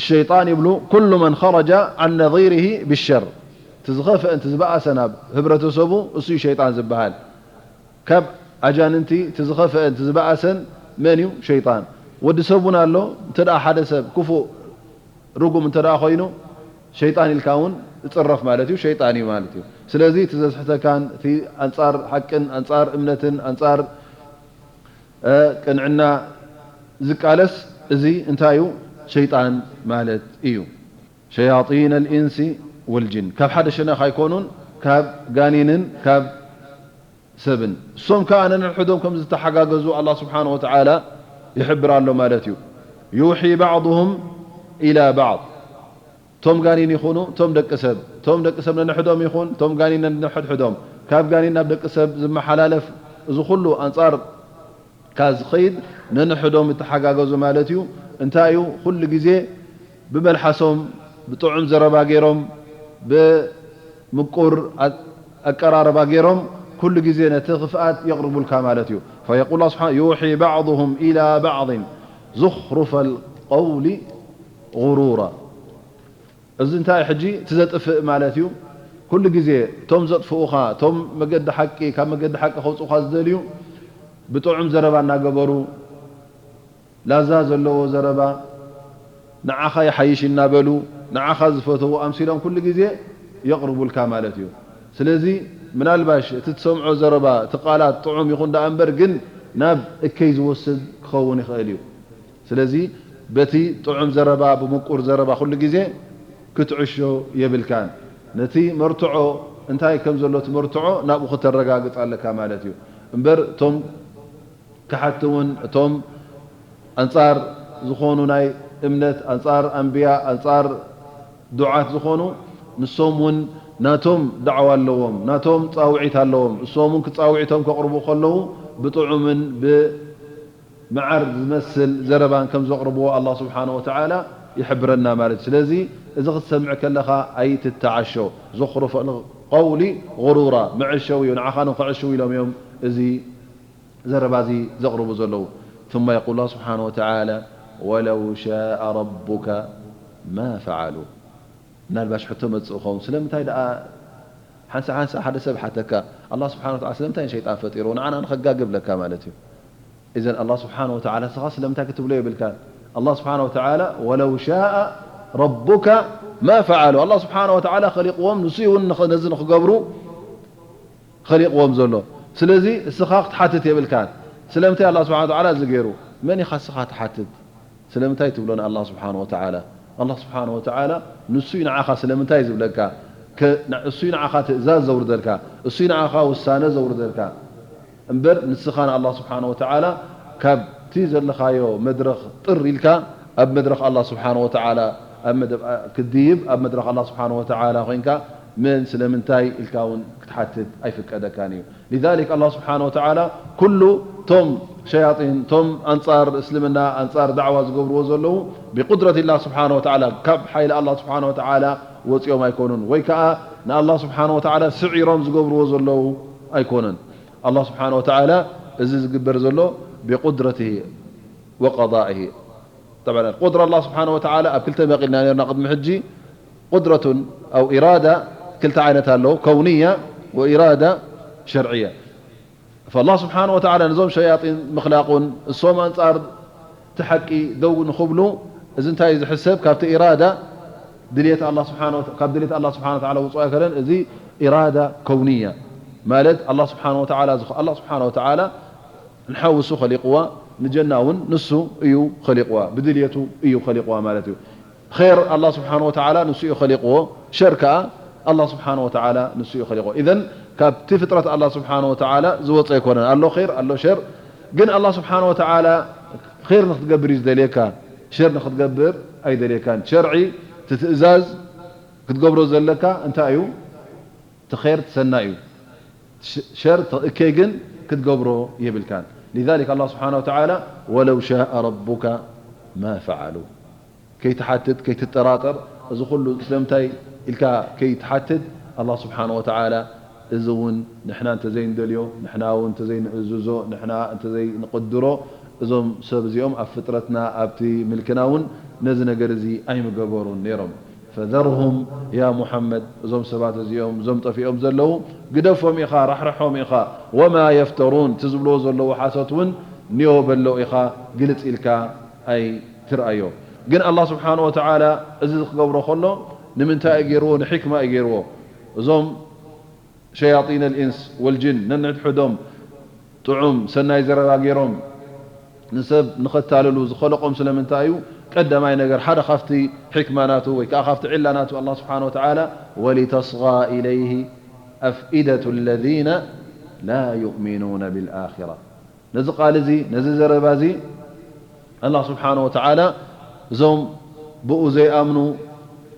ሸይጣን ይብሉ ኩሉ መን ኸረጀ ዓን ነዚሪሂ ብሸር። እቲ ዝኸፍአ፣ እቲ ዝበኣሰ ናብ ህብረተሰቡ፣ እሱ እዩ ሸይጣን ዝበሃል። ካብ ኣጃንንቲ እቲ ዝኸፍአ፣ እቲ ዝበኣሰን መን እዩ? ሸይጣን። ወዲ ሰብ እውን ኣሎ። እንተ ደኣ ሓደ ሰብ ክፉእ፣ ርጉም እንተ ደኣ ኮይኑ፣ ሸይጣን ኢልካ እውን እጽረፍ ማለት እዩ፣ ሸይጣን እዩ ማለት እዩ። ስለዚ እቲ ዘስሕተካን፣ እቲ ኣንጻር ሓቅን፣ ኣንጻር እምነትን፣ ኣንጻር፣ እ፣ ቅንዕና ዝቃለስ፣ እዚ እንታይ እዩ? ሸይጣን ማለት እዩ። ሸያጢን ኣልኢንሲ ወልጅን። ካብ ሓደ ሸነኽ ኣይኮኑን፣ ካብ ጋኔንን ካብ ሰብን። እሶም ከኣ ነንሕዶም ከም ዝተሓጋገዙ ኣላህ ስብሓነ ወተዓላ ይሕብር ኣሎ ማለት እዩ። ዩሒ ባዕዱሁም ኢላ ባዕድ። እቶም ጋኔን ይኹኑ፣ እቶም ደቂ ሰብ፣ እቶም ደቂ ሰብ ነንሕዶም ይኹን፣ እቶም ጋኔን ነንሕድሕዶም፣ ካብ ጋኔን ናብ ደቂ ሰብ ዝመሓላለፍ፣ እዚ ኩሉ ኣንጻር ካብ ዝኸይድ ነንሕዶም ይተሓጋገዙ ማለት እዩ። እንታይ እዩ? ኩሉ ግዜ ብመልሓሶም፣ ብጥዑም ዘረባ ገይሮም፣ ብምቁር ኣ-፣ ኣቀራርባ ገይሮም፣ ኩሉ ግዜ ነቲ ክፍኣት የቕርቡልካ ማለት እዩ። ፈየቁል ስብሓ-፣ ዩሒ ባዕዱሁም ኢላ ባዕድን ዙኽሩፈል ቀውሊ ጉሩራ። እዚ እንታይ ሕጂ? እቲ ዘጥፍእ ማለት እዩ። ኩሉ ግዜ እቶም ዘጥፍኡኻ፣ እቶም መገዲ ሓቂ፣ ካብ መገዲ ሓቂ ከውጽኡኻ ዝደልዩ፣ ብጥዑም ዘረባ እናገበሩ፣ ላዛ ዘለዎ ዘረባ፣ ንዓኻ ይሓይሽ እናበሉ፣ ንዓኻ ዝፈተዉ ኣምሲሎም ኩሉ ግዜ የቕርቡልካ ማለት እዩ። ስለዚ ምናልባሽ እቲ ትሰምዖ ዘረባ፣ እቲ ቃላት ጥዑም ይኹን ደኣ እምበር፣ ግን ናብ እከይ ዝወስድ ክኸውን ይኽእል እዩ። ስለዚ በቲ ጥዑም ዘረባ፣ ብምቁር ዘረባ ኩሉ ግዜ ክትዕሾ የብልካን። ነቲ መርትዖ፣ እንታይ ከም ዘሎ እቲ መርትዖ ናብኡ ክተረጋግጽ ኣለካ ማለት እዩ። እምበር እቶም ከሓድቲ እውን፣ እቶም ኣንጻር ዝኾኑ ናይ እምነት፣ ኣንጻር ኣንብያ፣ ኣንጻር ዱዓት ዝኾኑ፣ ንሶም እውን ናቶም ዳዕዋ ኣለዎም፣ ናቶም ጻውዒት ኣለዎም። እሶም እውን ክጻውዒቶም ከቕርቡ ከለዉ ብጥዑምን ብ መዓር ዝመስል ዘረባን ከም ዘቕርብዎ ኣላህ ስብሓነ ወተዓላ ይሕብረና ማለት እዩ። ስለዚ እዚ ክትሰምዕ ከለኻ ኣይትተዓሾ። ዙኽሩፈል ቀውሊ ጉሩራ፣ መዐሸዊ እዩ፣ ንዓኻ ንኽዕሽው ኢሎም እዮም እዚ ዘረባ እዚ ዘቕርቡ ዘለዉ። ثم يقول الله سبحانه وتعالى ولو شاء ربك ما فعلوا. ምናልባሽ ሕቶ መጽእ ይኸውን፣ ስለምንታይ ደኣ ሓንሳ ሓንሳ ሓደ ሰብ ሓተካ፣ ኣላህ ስብሓነ ወተዓላ ስለምንታይ ንሸይጣን ፈጢርዎ? ንዓና ንኸጋግብ ለካ ማለት እዩ። እዘን ኣላህ ስብሓነ ወተዓላ ንስኻ ስለምንታይ ክትብሎ የብልካን። ኣላህ ስብሓነ ወተዓላ ወለው ሻአ ረቡካ ማ ፈዓሉ፣ ኣላህ ስብሓነ ወተዓላ ኸሊቕዎም፣ ንሱ እውን ንኸ-፣ ነዚ ንኽገብሩ ኸሊቕዎም ዘሎ። ስለዚ እስኻ ክትሓትት የብልካን። ስለምንታይ ኣላህ ስብሓነ ወተዓላ እዚ ገይሩ? መን ኢኻ እስኻ ትሓትት? ስለምንታይ ትብሎ ንኣላህ ስብሓነ ወተዓላ? ኣላህ ስብሓነ ወተዓላ ንሱ እዩ ንዓኻ ስለምንታይ ዝብለካ። ከ-፣ ን-፣ እሱ እዩ ንዓኻ ትእዛዝ ዘውርደልካ። እሱ እዩ ንዓኻ ውሳነ ዘውርደልካ። እምበር ንስኻ ንኣላህ ስብሓነ ወተዓላ ካብቲ ዘለኻዮ መድረኽ ጥር ኢልካ ኣብ መድረኽ ኣላህ ስብሓነ ወተዓላ ኣብ መደብ ኣ-፣ ክትድይብ ኣብ መድረኽ ኣላህ ስብሓነ ወተዓላ ኮይንካ መን ስለምንታይ ኢልካ እውን ክትሓትት ኣይፍቀደካን እዩ። ሊዛሊክ ኣላህ ስብሓነ ወተዓላ ኩሉ ቶም ሸያጢን፣ ቶም ኣንጻር እስልምና፣ ኣንጻር ዳዕዋ ዝገብርዎ ዘለዉ ብቁድረት ላህ ስብሓነ ወተዓላ፣ ካብ ሓይሊ ኣላህ ስብሓነ ወተዓላ ወፂኦም ኣይኮኑን፣ ወይ ከዓ ንኣላህ ስብሓነ ወተዓላ ስዒሮም ዝገብርዎ ዘለዉ ኣይኮኑን። ኣላህ ስብሓነ ወተዓላ እዚ ዝግበር ዘሎ ብቁድረትሂ ወቀዳኢሂ። ጠብዓን ቁድራ ኣላህ ስብሓነ ወተዓላ ኣብ ክልተ መቒልና ነርና ቅድሚ ሕጂ። ቁድረቱን ኣው ኢራዳ ክልተ ዓይነት ኣለዉ፣ ከውንያ ወኢራዳ ሸርዕያ። ፈላህ ስብሓነ ወተዓላ ነዞም ሸያጢን ምኽላቑን እሶም ኣንጻር እቲ ሓቂ ደው ንኽብሉ፣ እዚ እንታይ እዩ ዝሕሰብ? ካብቲ ኢራዳ ድልየት ኣላህ ስብሓነ ወተ-፣ ካብ ድልየት ኣላህ ስብሓነ ወተዓላ ውጹእ ኣይከለን። እዚ ኢራዳ ከውንያ ማለት ኣላህ ስብሓነ ወተዓላ ዝኸ-፣ ኣላህ ስብሓነ ወተዓላ ንሓዊ እሱ ኸሊቕዋ፣ ንጀና እውን ንሱ እዩ ኸሊቕዋ፣ ብድልየቱ እዩ ኸሊቕዋ ማለት እዩ። ኼር ኣላህ ስብሓነ ወተዓላ ንሱ እዩ ኸሊቕዎ፣ ሸር ከኣ ኣላህ ስብሓነ ወተዓላ ንሱ እዩ ኸሊቕዎ። ኢዘን ካብቲ ፍጥረት ኣላህ ስብሓነ ወተዓላ ዝወፀ ኣይኮነን። ኣሎ ኼር፣ ኣሎ ሸር። ግን ኣላህ ስብሓነ ወተዓላ ኼር ንኽትገብር እዩ ዝደልየካ። ሸር ንክትገብር ኣይደልየካን። ሸርዒ፣ እቲ ትእዛዝ ክትገብሮ ዘለካ እንታይ እዩ? እቲ ኸይር፣ እቲ ሰናይ እዩ። ሸ-፣ ሸር፣ እቲ እከይ ግን ክትገብሮ የብልካን። لذلك الله سبحانه وتعالى ولو شاء ربك ما فعلوه። ከይትሓትት፣ ከይትጠራጠር፣ እዚ ኩሉ ስለምንታይ ኢልካ ከይትሓትት፣ ኣላህ ስብሓነ ወተዓላ እዚ እውን ንሕና እንተዘይንደልዮ፣ ንሕና እውን እንተዘይንእዝዞ፣ ንሕና እንተዘይንቕድሮ፣ እዞም ሰብ እዚኦም ኣብ ፍጥረትና፣ ኣብቲ ምልክና እውን ነዚ ነገር እዚ ኣይምገበሩን ነይሮም። ፈዘርሁም ያ ሙሓመድ፣ እዞም ሰባት እዚኦም፣ እዞም ጠፊኦም ዘለዉ፣ ግደፎም ኢኻ፣ ራሕርሖም ኢኻ። ወማ የፍተሩን፣ እቲ ዝብልዎ ዘለዉ ሓሶት እውን ንዮ በሎ ኢኻ፣ ግልጽ ኢልካ ኣይትርኣዮ። ግን ኣላህ ስብሓነ ወተዓላ እዚ ክገብሮ ከሎ ንምንታይ እዩ ገይርዎ? ንሕክማ እዩ ገይርዎ። እዞም ሸያጢን ኣልኢንስ ወልጅን ነንሕድሕዶም ጥዑም ሰናይ ዘረባ ገይሮም ንሰብ ንኸታልሉ ዝኸለቖም ስለምንታይ እዩ? ቀዳማይ ነገር፣ ሓደ ካብቲ ሕክማ ናቱ ወይ ከዓ ካብቲ ዒላ ናቱ፣ ኣላህ ስብሓነ ወተዓላ ወሊተስጋ ኢለይሂ ኣፍኢደቱ ለዚነ ላ ዩእሚኑነ ቢልኣኺራ። ነዚ ቃል እዚ፣ ነዚ ዘረባ እዚ ኣላህ ስብሓነ ወተዓላ እዞም ብኡ ዘይኣምኑ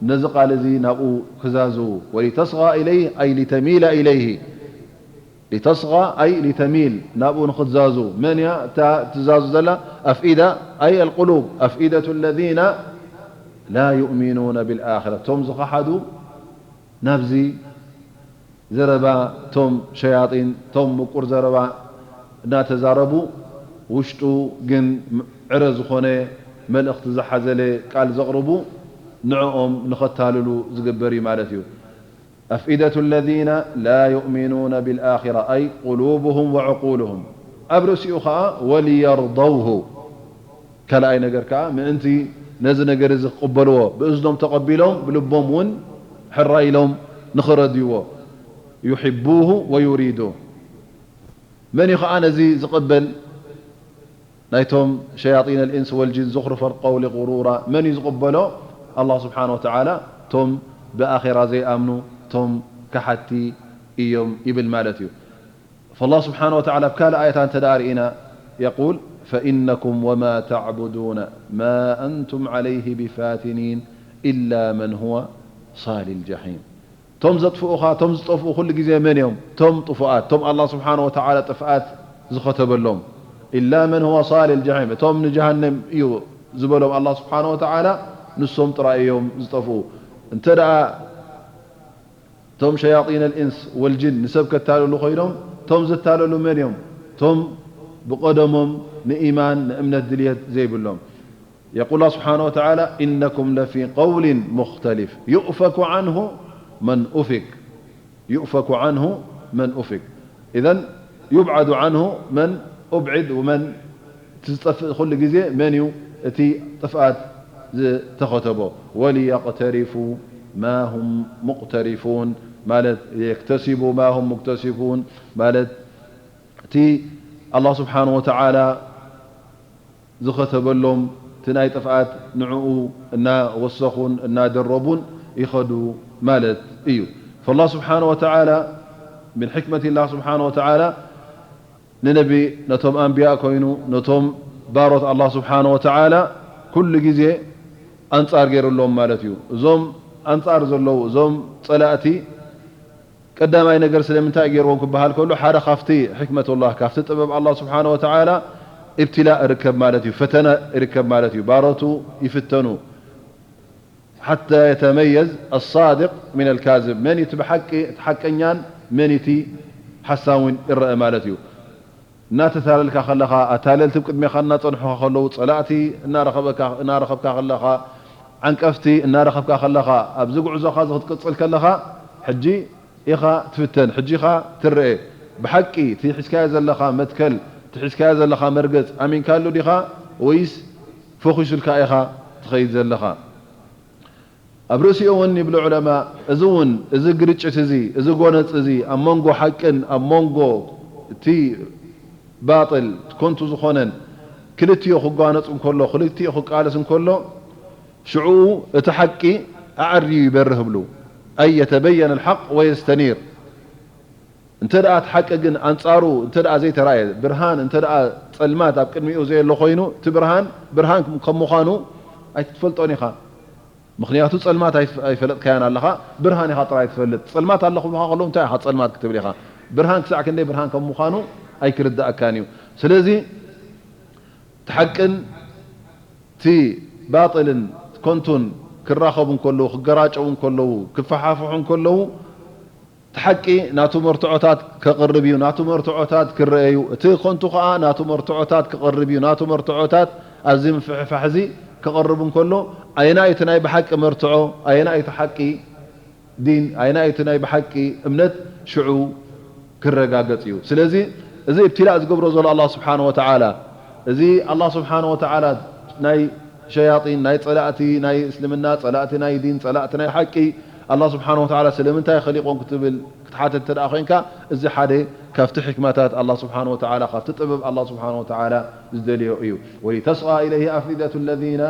ነዚ ቃል እዚ ናብኡ ክዛዝዉ። ወሊተስጋ ኢለይህ ኣይ ሊተሚላ ኢለይህ። ሊተስጋ ኣይ ሊተሚል፣ ናብኡ ንኽትዛዙ። መን እያ እታ ትዛዙ ዘላ? ኣፍኢዳ ኣይ ኣልቁሉብ፣ ኣፍኢደቱ ለዚነ ላ ዩእሚኑነ ቢልኣኺራ። እቶም ዝኸሓዱ ናብዚ ዘረባ፣ እቶም ሸያጢን፣ እቶም ምቁር ዘረባ እናተዛረቡ፣ ውሽጡ ግን ዕረ ዝኾነ መልእኽቲ ዝሓዘለ ቃል ዘቕርቡ፣ ንዕኦም ንኸታልሉ ዝግበር እዩ ማለት እዩ። ኣፍኢደቱ ለዚነ ላ ዩእሚኑነ ቢልኣኺራ፣ ኣይ ቁሉብሁም ወዕቁልሁም። ኣብ ርእሲኡ ኸዓ ወሊየርደውሁ። ካልኣይ ነገር ከኣ ምእንቲ ነዚ ነገር እዚ ክቕበልዎ፣ ብእዝኖም ተቐቢሎም ብልቦም እውን ሕራይ ኢሎም ንኽረድይዎ። ዩሕቡሁ ወዩሪዱ። መን እዩ ኸዓ ነዚ ዝቕበል? ናይቶም ሸያጢን ኣልኢንስ ወልጅን ዙኽሩፈል ቀውሊ ጉሩራ መን እዩ ዝቕበሎ? ኣላህ ስብሓነ ወተዓላ። እቶም ብኣኼራ ዘይኣምኑ፣ እቶም ከሓድቲ እዮም ይብል ማለት እዩ። ፈላህ ስብሓነ ወተዓላ ኣብ ካልእ ኣየታ እንተ ደኣ ርኢና፣ የቁል፣ ፈኢነኩም ወማ ተዕቡዱነ ማ ኣንቱም ዓለይሂ ቢፋቲኒን ኢላ መን ሁወ ሳሊል ጀሒም። እቶም ዘጥፍኡኻ፣ እቶም ዝጠፍኡ ኩሉ ግዜ መን እዮም? እቶም ጥፉኣት፣ እቶም ኣላህ ስብሓነ ወተዓላ ጥፍኣት ዝኸተበሎም። ኢላ መን ሁወ ሳሊል ጀሒም፣ እቶም ንጀሃነም እዩ ዝበሎም ኣላህ ስብሓነ ወተዓላ፣ ንሶም ጥራይ እዮም ዝጠፍኡ። እንተ ደኣ እቶም ሸያጢን ኣልኢንስ ወልጅን ንሰብ ከታልሉ ኮይኖም፣ እቶም ዝታለሉ መን እዮም? እቶም ብቐደሞም ንኢማን፣ ንእምነት ድልየት ዘይብሎም። የቁል ኣላህ ስብሓነ ወተዓላ፣ ኢነኩም ለፊ ቀውሊን ሙኽተሊፍ፣ ዩእፈኩ ዓንሁ መን ኡፊክ፣ ዩእፈኩ ዓንሁ መን ኡፊክ። ኢዘን ዩብዓዱ ዓንሁ መን ኡብዒድ ወመን እቲ ዝጠፍእ ኩሉ ግዜ መን እዩ? እቲ ጥፍኣት ዝተኸተቦ። ወሊየቅተሪፉ ማ ሁም ሙቅተሪፉን ማለት የክተሲቡ ማ ሁም ሙክተሲቡን ማለት እቲ ኣላህ ስብሓነ ወተዓላ ዝኸተበሎም እቲ ናይ ጥፍኣት ንዕኡ እናወሰኹን እናደረቡን ይኸዱ ማለት እዩ። ፈላህ ስብሓነ ወተዓላ ምን ሕክመት ላህ ስብሓነ ወተዓላ ንነቢ፣ ነቶም ኣንብያ ኮይኑ፣ ነቶም ባሮት ኣላህ ስብሓነ ወተዓላ ኩሉ ግዜ ኣንጻር ገይሩሎም ማለት እዩ። እዞም ኣንጻር ዘለዉ፣ እዞም ጸላእቲ፣ ቀዳማይ ነገር ስለምንታይ ገይርዎም ክበሃል ከሎ፣ ሓደ ካብቲ ሕክመት ኣላህ፣ ካብቲ ጥበብ ኣላህ ስብሓነ ወተዓላ፣ እብትላእ ይርከብ ማለት እዩ፣ ፈተና ይርከብ ማለት እዩ። ባሮቱ ይፍተኑ። ሓታ የተመየዝ ኣሳድቅ ሚነል ካዝብ፣ መን እቲ ብሓቂ፣ እቲ ሓቀኛን መን እቲ ሓሳዊን ይረአ ማለት እዩ። እናተታለልካ ከለኻ፣ ኣታለልቲ ኣብ ቅድሜኻ እናጸንሑኻ ከለዉ፣ ጸላእቲ እናረኸበካ፣ እናረኸብካ ከለኻ፣ ዓንቀፍቲ እናረኸብካ ከለኻ፣ ኣብዚ ጉዕዞኻ እዚ ክትቅጽል ከለኻ፣ ሕጂ ኢኻ ትፍተን፣ ሕጂ ኢኻ ትረኤ። ብሓቂ እቲ ሒዝካዮ ዘለኻ መትከል፣ እቲ ሒዝካዮ ዘለኻ መርገጽ ኣሚንካሉ ዲኻ ወይስ ፈኺሱልካ ኢኻ ትኸይድ ዘለኻ? ኣብ ርእሲኡ እውን ይብሉ ዑለማ፣ እዚ እውን፣ እዚ ግርጭት እዚ፣ እዚ ጎነጽ እዚ ኣብ መንጎ ሓቅን ኣብ መንጎ እቲ ባጥል፣ እቲ ኮንቱ ዝኾነን ክልቲኡ ክጓነጽ እንከሎ፣ ክልቲኡ ክቃለስ እንከሎ፣ ሽዑኡ እቲ ሓቂ ኣዐርዩ ይበርህ ይብሉ። ኣይ የተበየን ኣልሓቅ ወየስተኒር። እንተ ደኣ እቲ ሓቂ ግን ኣንጻሩ እንተ ደኣ ዘይተራእየ፣ ብርሃን እንተ ደኣ ጸልማት ኣብ ቅድሚኡ ዘየሎ ኮይኑ፣ እቲ ብርሃን፣ ብርሃን ከም ምዃኑ ኣይትፈልጦን ኢኻ። ምኽንያቱ ጸልማት ኣይፈለጥካያን ኣለኻ፣ ብርሃን ኢኻ ጥራይ ትፈልጥ። ጸልማት ኣለኹ ብኻ ከሎ እንታይ ኢኻ ጸልማት ክትብል ኢኻ? ብርሃን ክሳዕ ክንደይ ብርሃን ከም ምዃኑ ኣይክርድኣካን እዩ። ስለዚ እቲ ሓቅን እቲ ባጥልን ከንቱን ክራኸቡ እንከለዉ፣ ክገራጨዉ እንከለዉ፣ ክፈሓፍሑ እንከለዉ፣ እቲ ሓቂ ናቱ መርትዖታት ከቕርብ እዩ፣ ናቱ መርትዖታት ክረአ እዩ። እቲ ከንቱ ኸኣ ናቱ መርትዖታት ክቐርብ እዩ፣ ናቱ መርትዖታት ኣብዚ ምፍሕፋሕ እዚ ክቐርብ እንከሎ፣ ኣየናይ እቲ ናይ ብሓቂ መርትዖ፣ ኣየናይ እቲ ሓቂ ዲን፣ ኣየናይ እቲ ናይ ብሓቂ እምነት፣ ሽዑ ክረጋገጽ እዩ። ስለዚ እዚ እብትላእ ዝገብሮ ዘሎ ኣላህ ስብሓነ ወተዓላ፣ እዚ ኣላህ ስብሓነ ወተዓላ ናይ ሸያጢን፣ ናይ ጸላእቲ ናይ እስልምና፣ ጸላእቲ ናይ ዲን፣ ጸላእቲ ናይ ሓቂ፣ ኣላህ ስብሓነ ወተዓላ ስለምንታይ ኸሊቖም ክትብል ክትሓተት እንተ ደኣ ኾይንካ፣ እዚ ሓደ ካብቲ ሕክማታት ኣላህ ስብሓነ ወተዓላ፣ ካብቲ ጥበብ ኣላህ ስብሓነ ወተዓላ ዝደልዮ እዩ። ወሊተስጋ ኢለይሂ ኣፍኢደቱ ለዚነ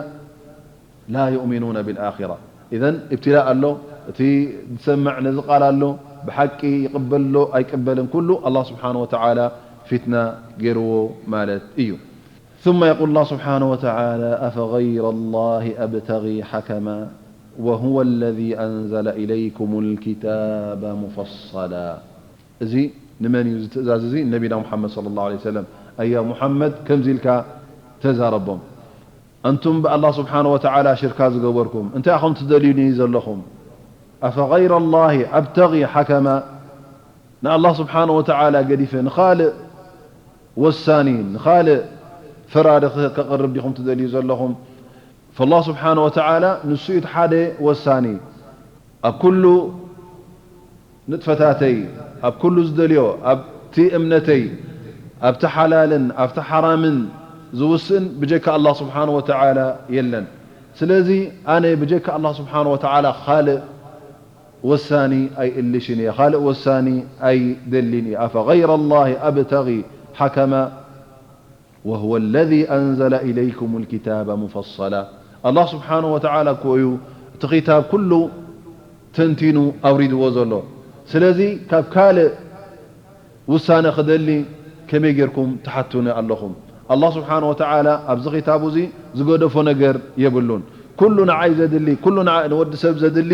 ላ ዩእሚኑነ ቢልኣኺራ። ኢዘን እብትላእ ኣሎ፣ እቲ ዝሰምዕ ነዚ ቃል ኣሎ፣ ብሓቂ ይቕበል ኣሎ ኣይቅበልን፣ ኩሉ ኣላህ ስብሓነ ወተዓላ ፊትና ገይርዎ ማለት እዩ። ثم يقول الله سبحانه وتعالى: أفغير الله أبتغي حكما وهو الذي أنزل إليكم الكتاب مفصلا. እዚ ንመን እዩ እዚ ትእዛዝ እዚ? ነቢና ሙሓመድ ሰለላሁ ዐለይሂ ወሰለም። ኣያ ሙሓመድ ከምዚ ኢልካ ተዛረቦም። ኣንቱም ብኣላህ ስብሓነ ወተዓላ ሽርካ ዝገበርኩም፣ እንታይ ኢኹም ትደልዩኒ ዘለኹም? ኣፈገይረ ላሂ ኣብተጊ ሓከማ፣ ንኣላህ ስብሓነ ወተዓላ ገዲፈ ንኻልእ ወሳኒ፣ ንኻልእ ፈራዲ ከቕርብ ዲኹም ትደልዩ ዘለኹም? ፈላህ ስብሓነ ወተዓላ ንሱ እዩ እቲ ሓደ ወሳኒ። ኣብ ኩሉ ንጥፈታተይ፣ ኣብ ኩሉ ዝደልዮ፣ ኣብቲ እምነተይ፣ ኣብቲ ሓላልን ኣብቲ ሓራምን ዝውስን ብጀካ ኣላህ ስብሓነ ወተዓላ የለን። ስለዚ ኣነ ብጀካ ኣላህ ስብሓነ ወተዓላ ካልእ ወሳኒ ኣይእልሽን እየ፣ ካልእ ወሳኒ ኣይደልን እየ። ኣፈገይረ ላሂ ኣብተጊ ሓከማ ወሁወ ለዚ ኣንዘለ ኢለይኩሙል ኪታበ ሙፈሰላ። ኣላህ ስብሓነሁ ወተዓላ እኮ እዩ እቲ ኪታብ ኩሉ ተንቲኑ ኣውሪድዎ ዘሎ። ስለዚ ካብ ካልእ ውሳነ ክደሊ ከመይ ጌርኩም ትሓቱኒ ኣለኹም? ኣላህ ስብሓነሁ ወተዓላ ኣብዚ ኪታቡ እዚ ዝገደፎ ነገር የብሉን። ኩሉ ንዓይ ዘድሊ፣ ኩሉ ንዓ-፣ ንወዲ ሰብ ዘድሊ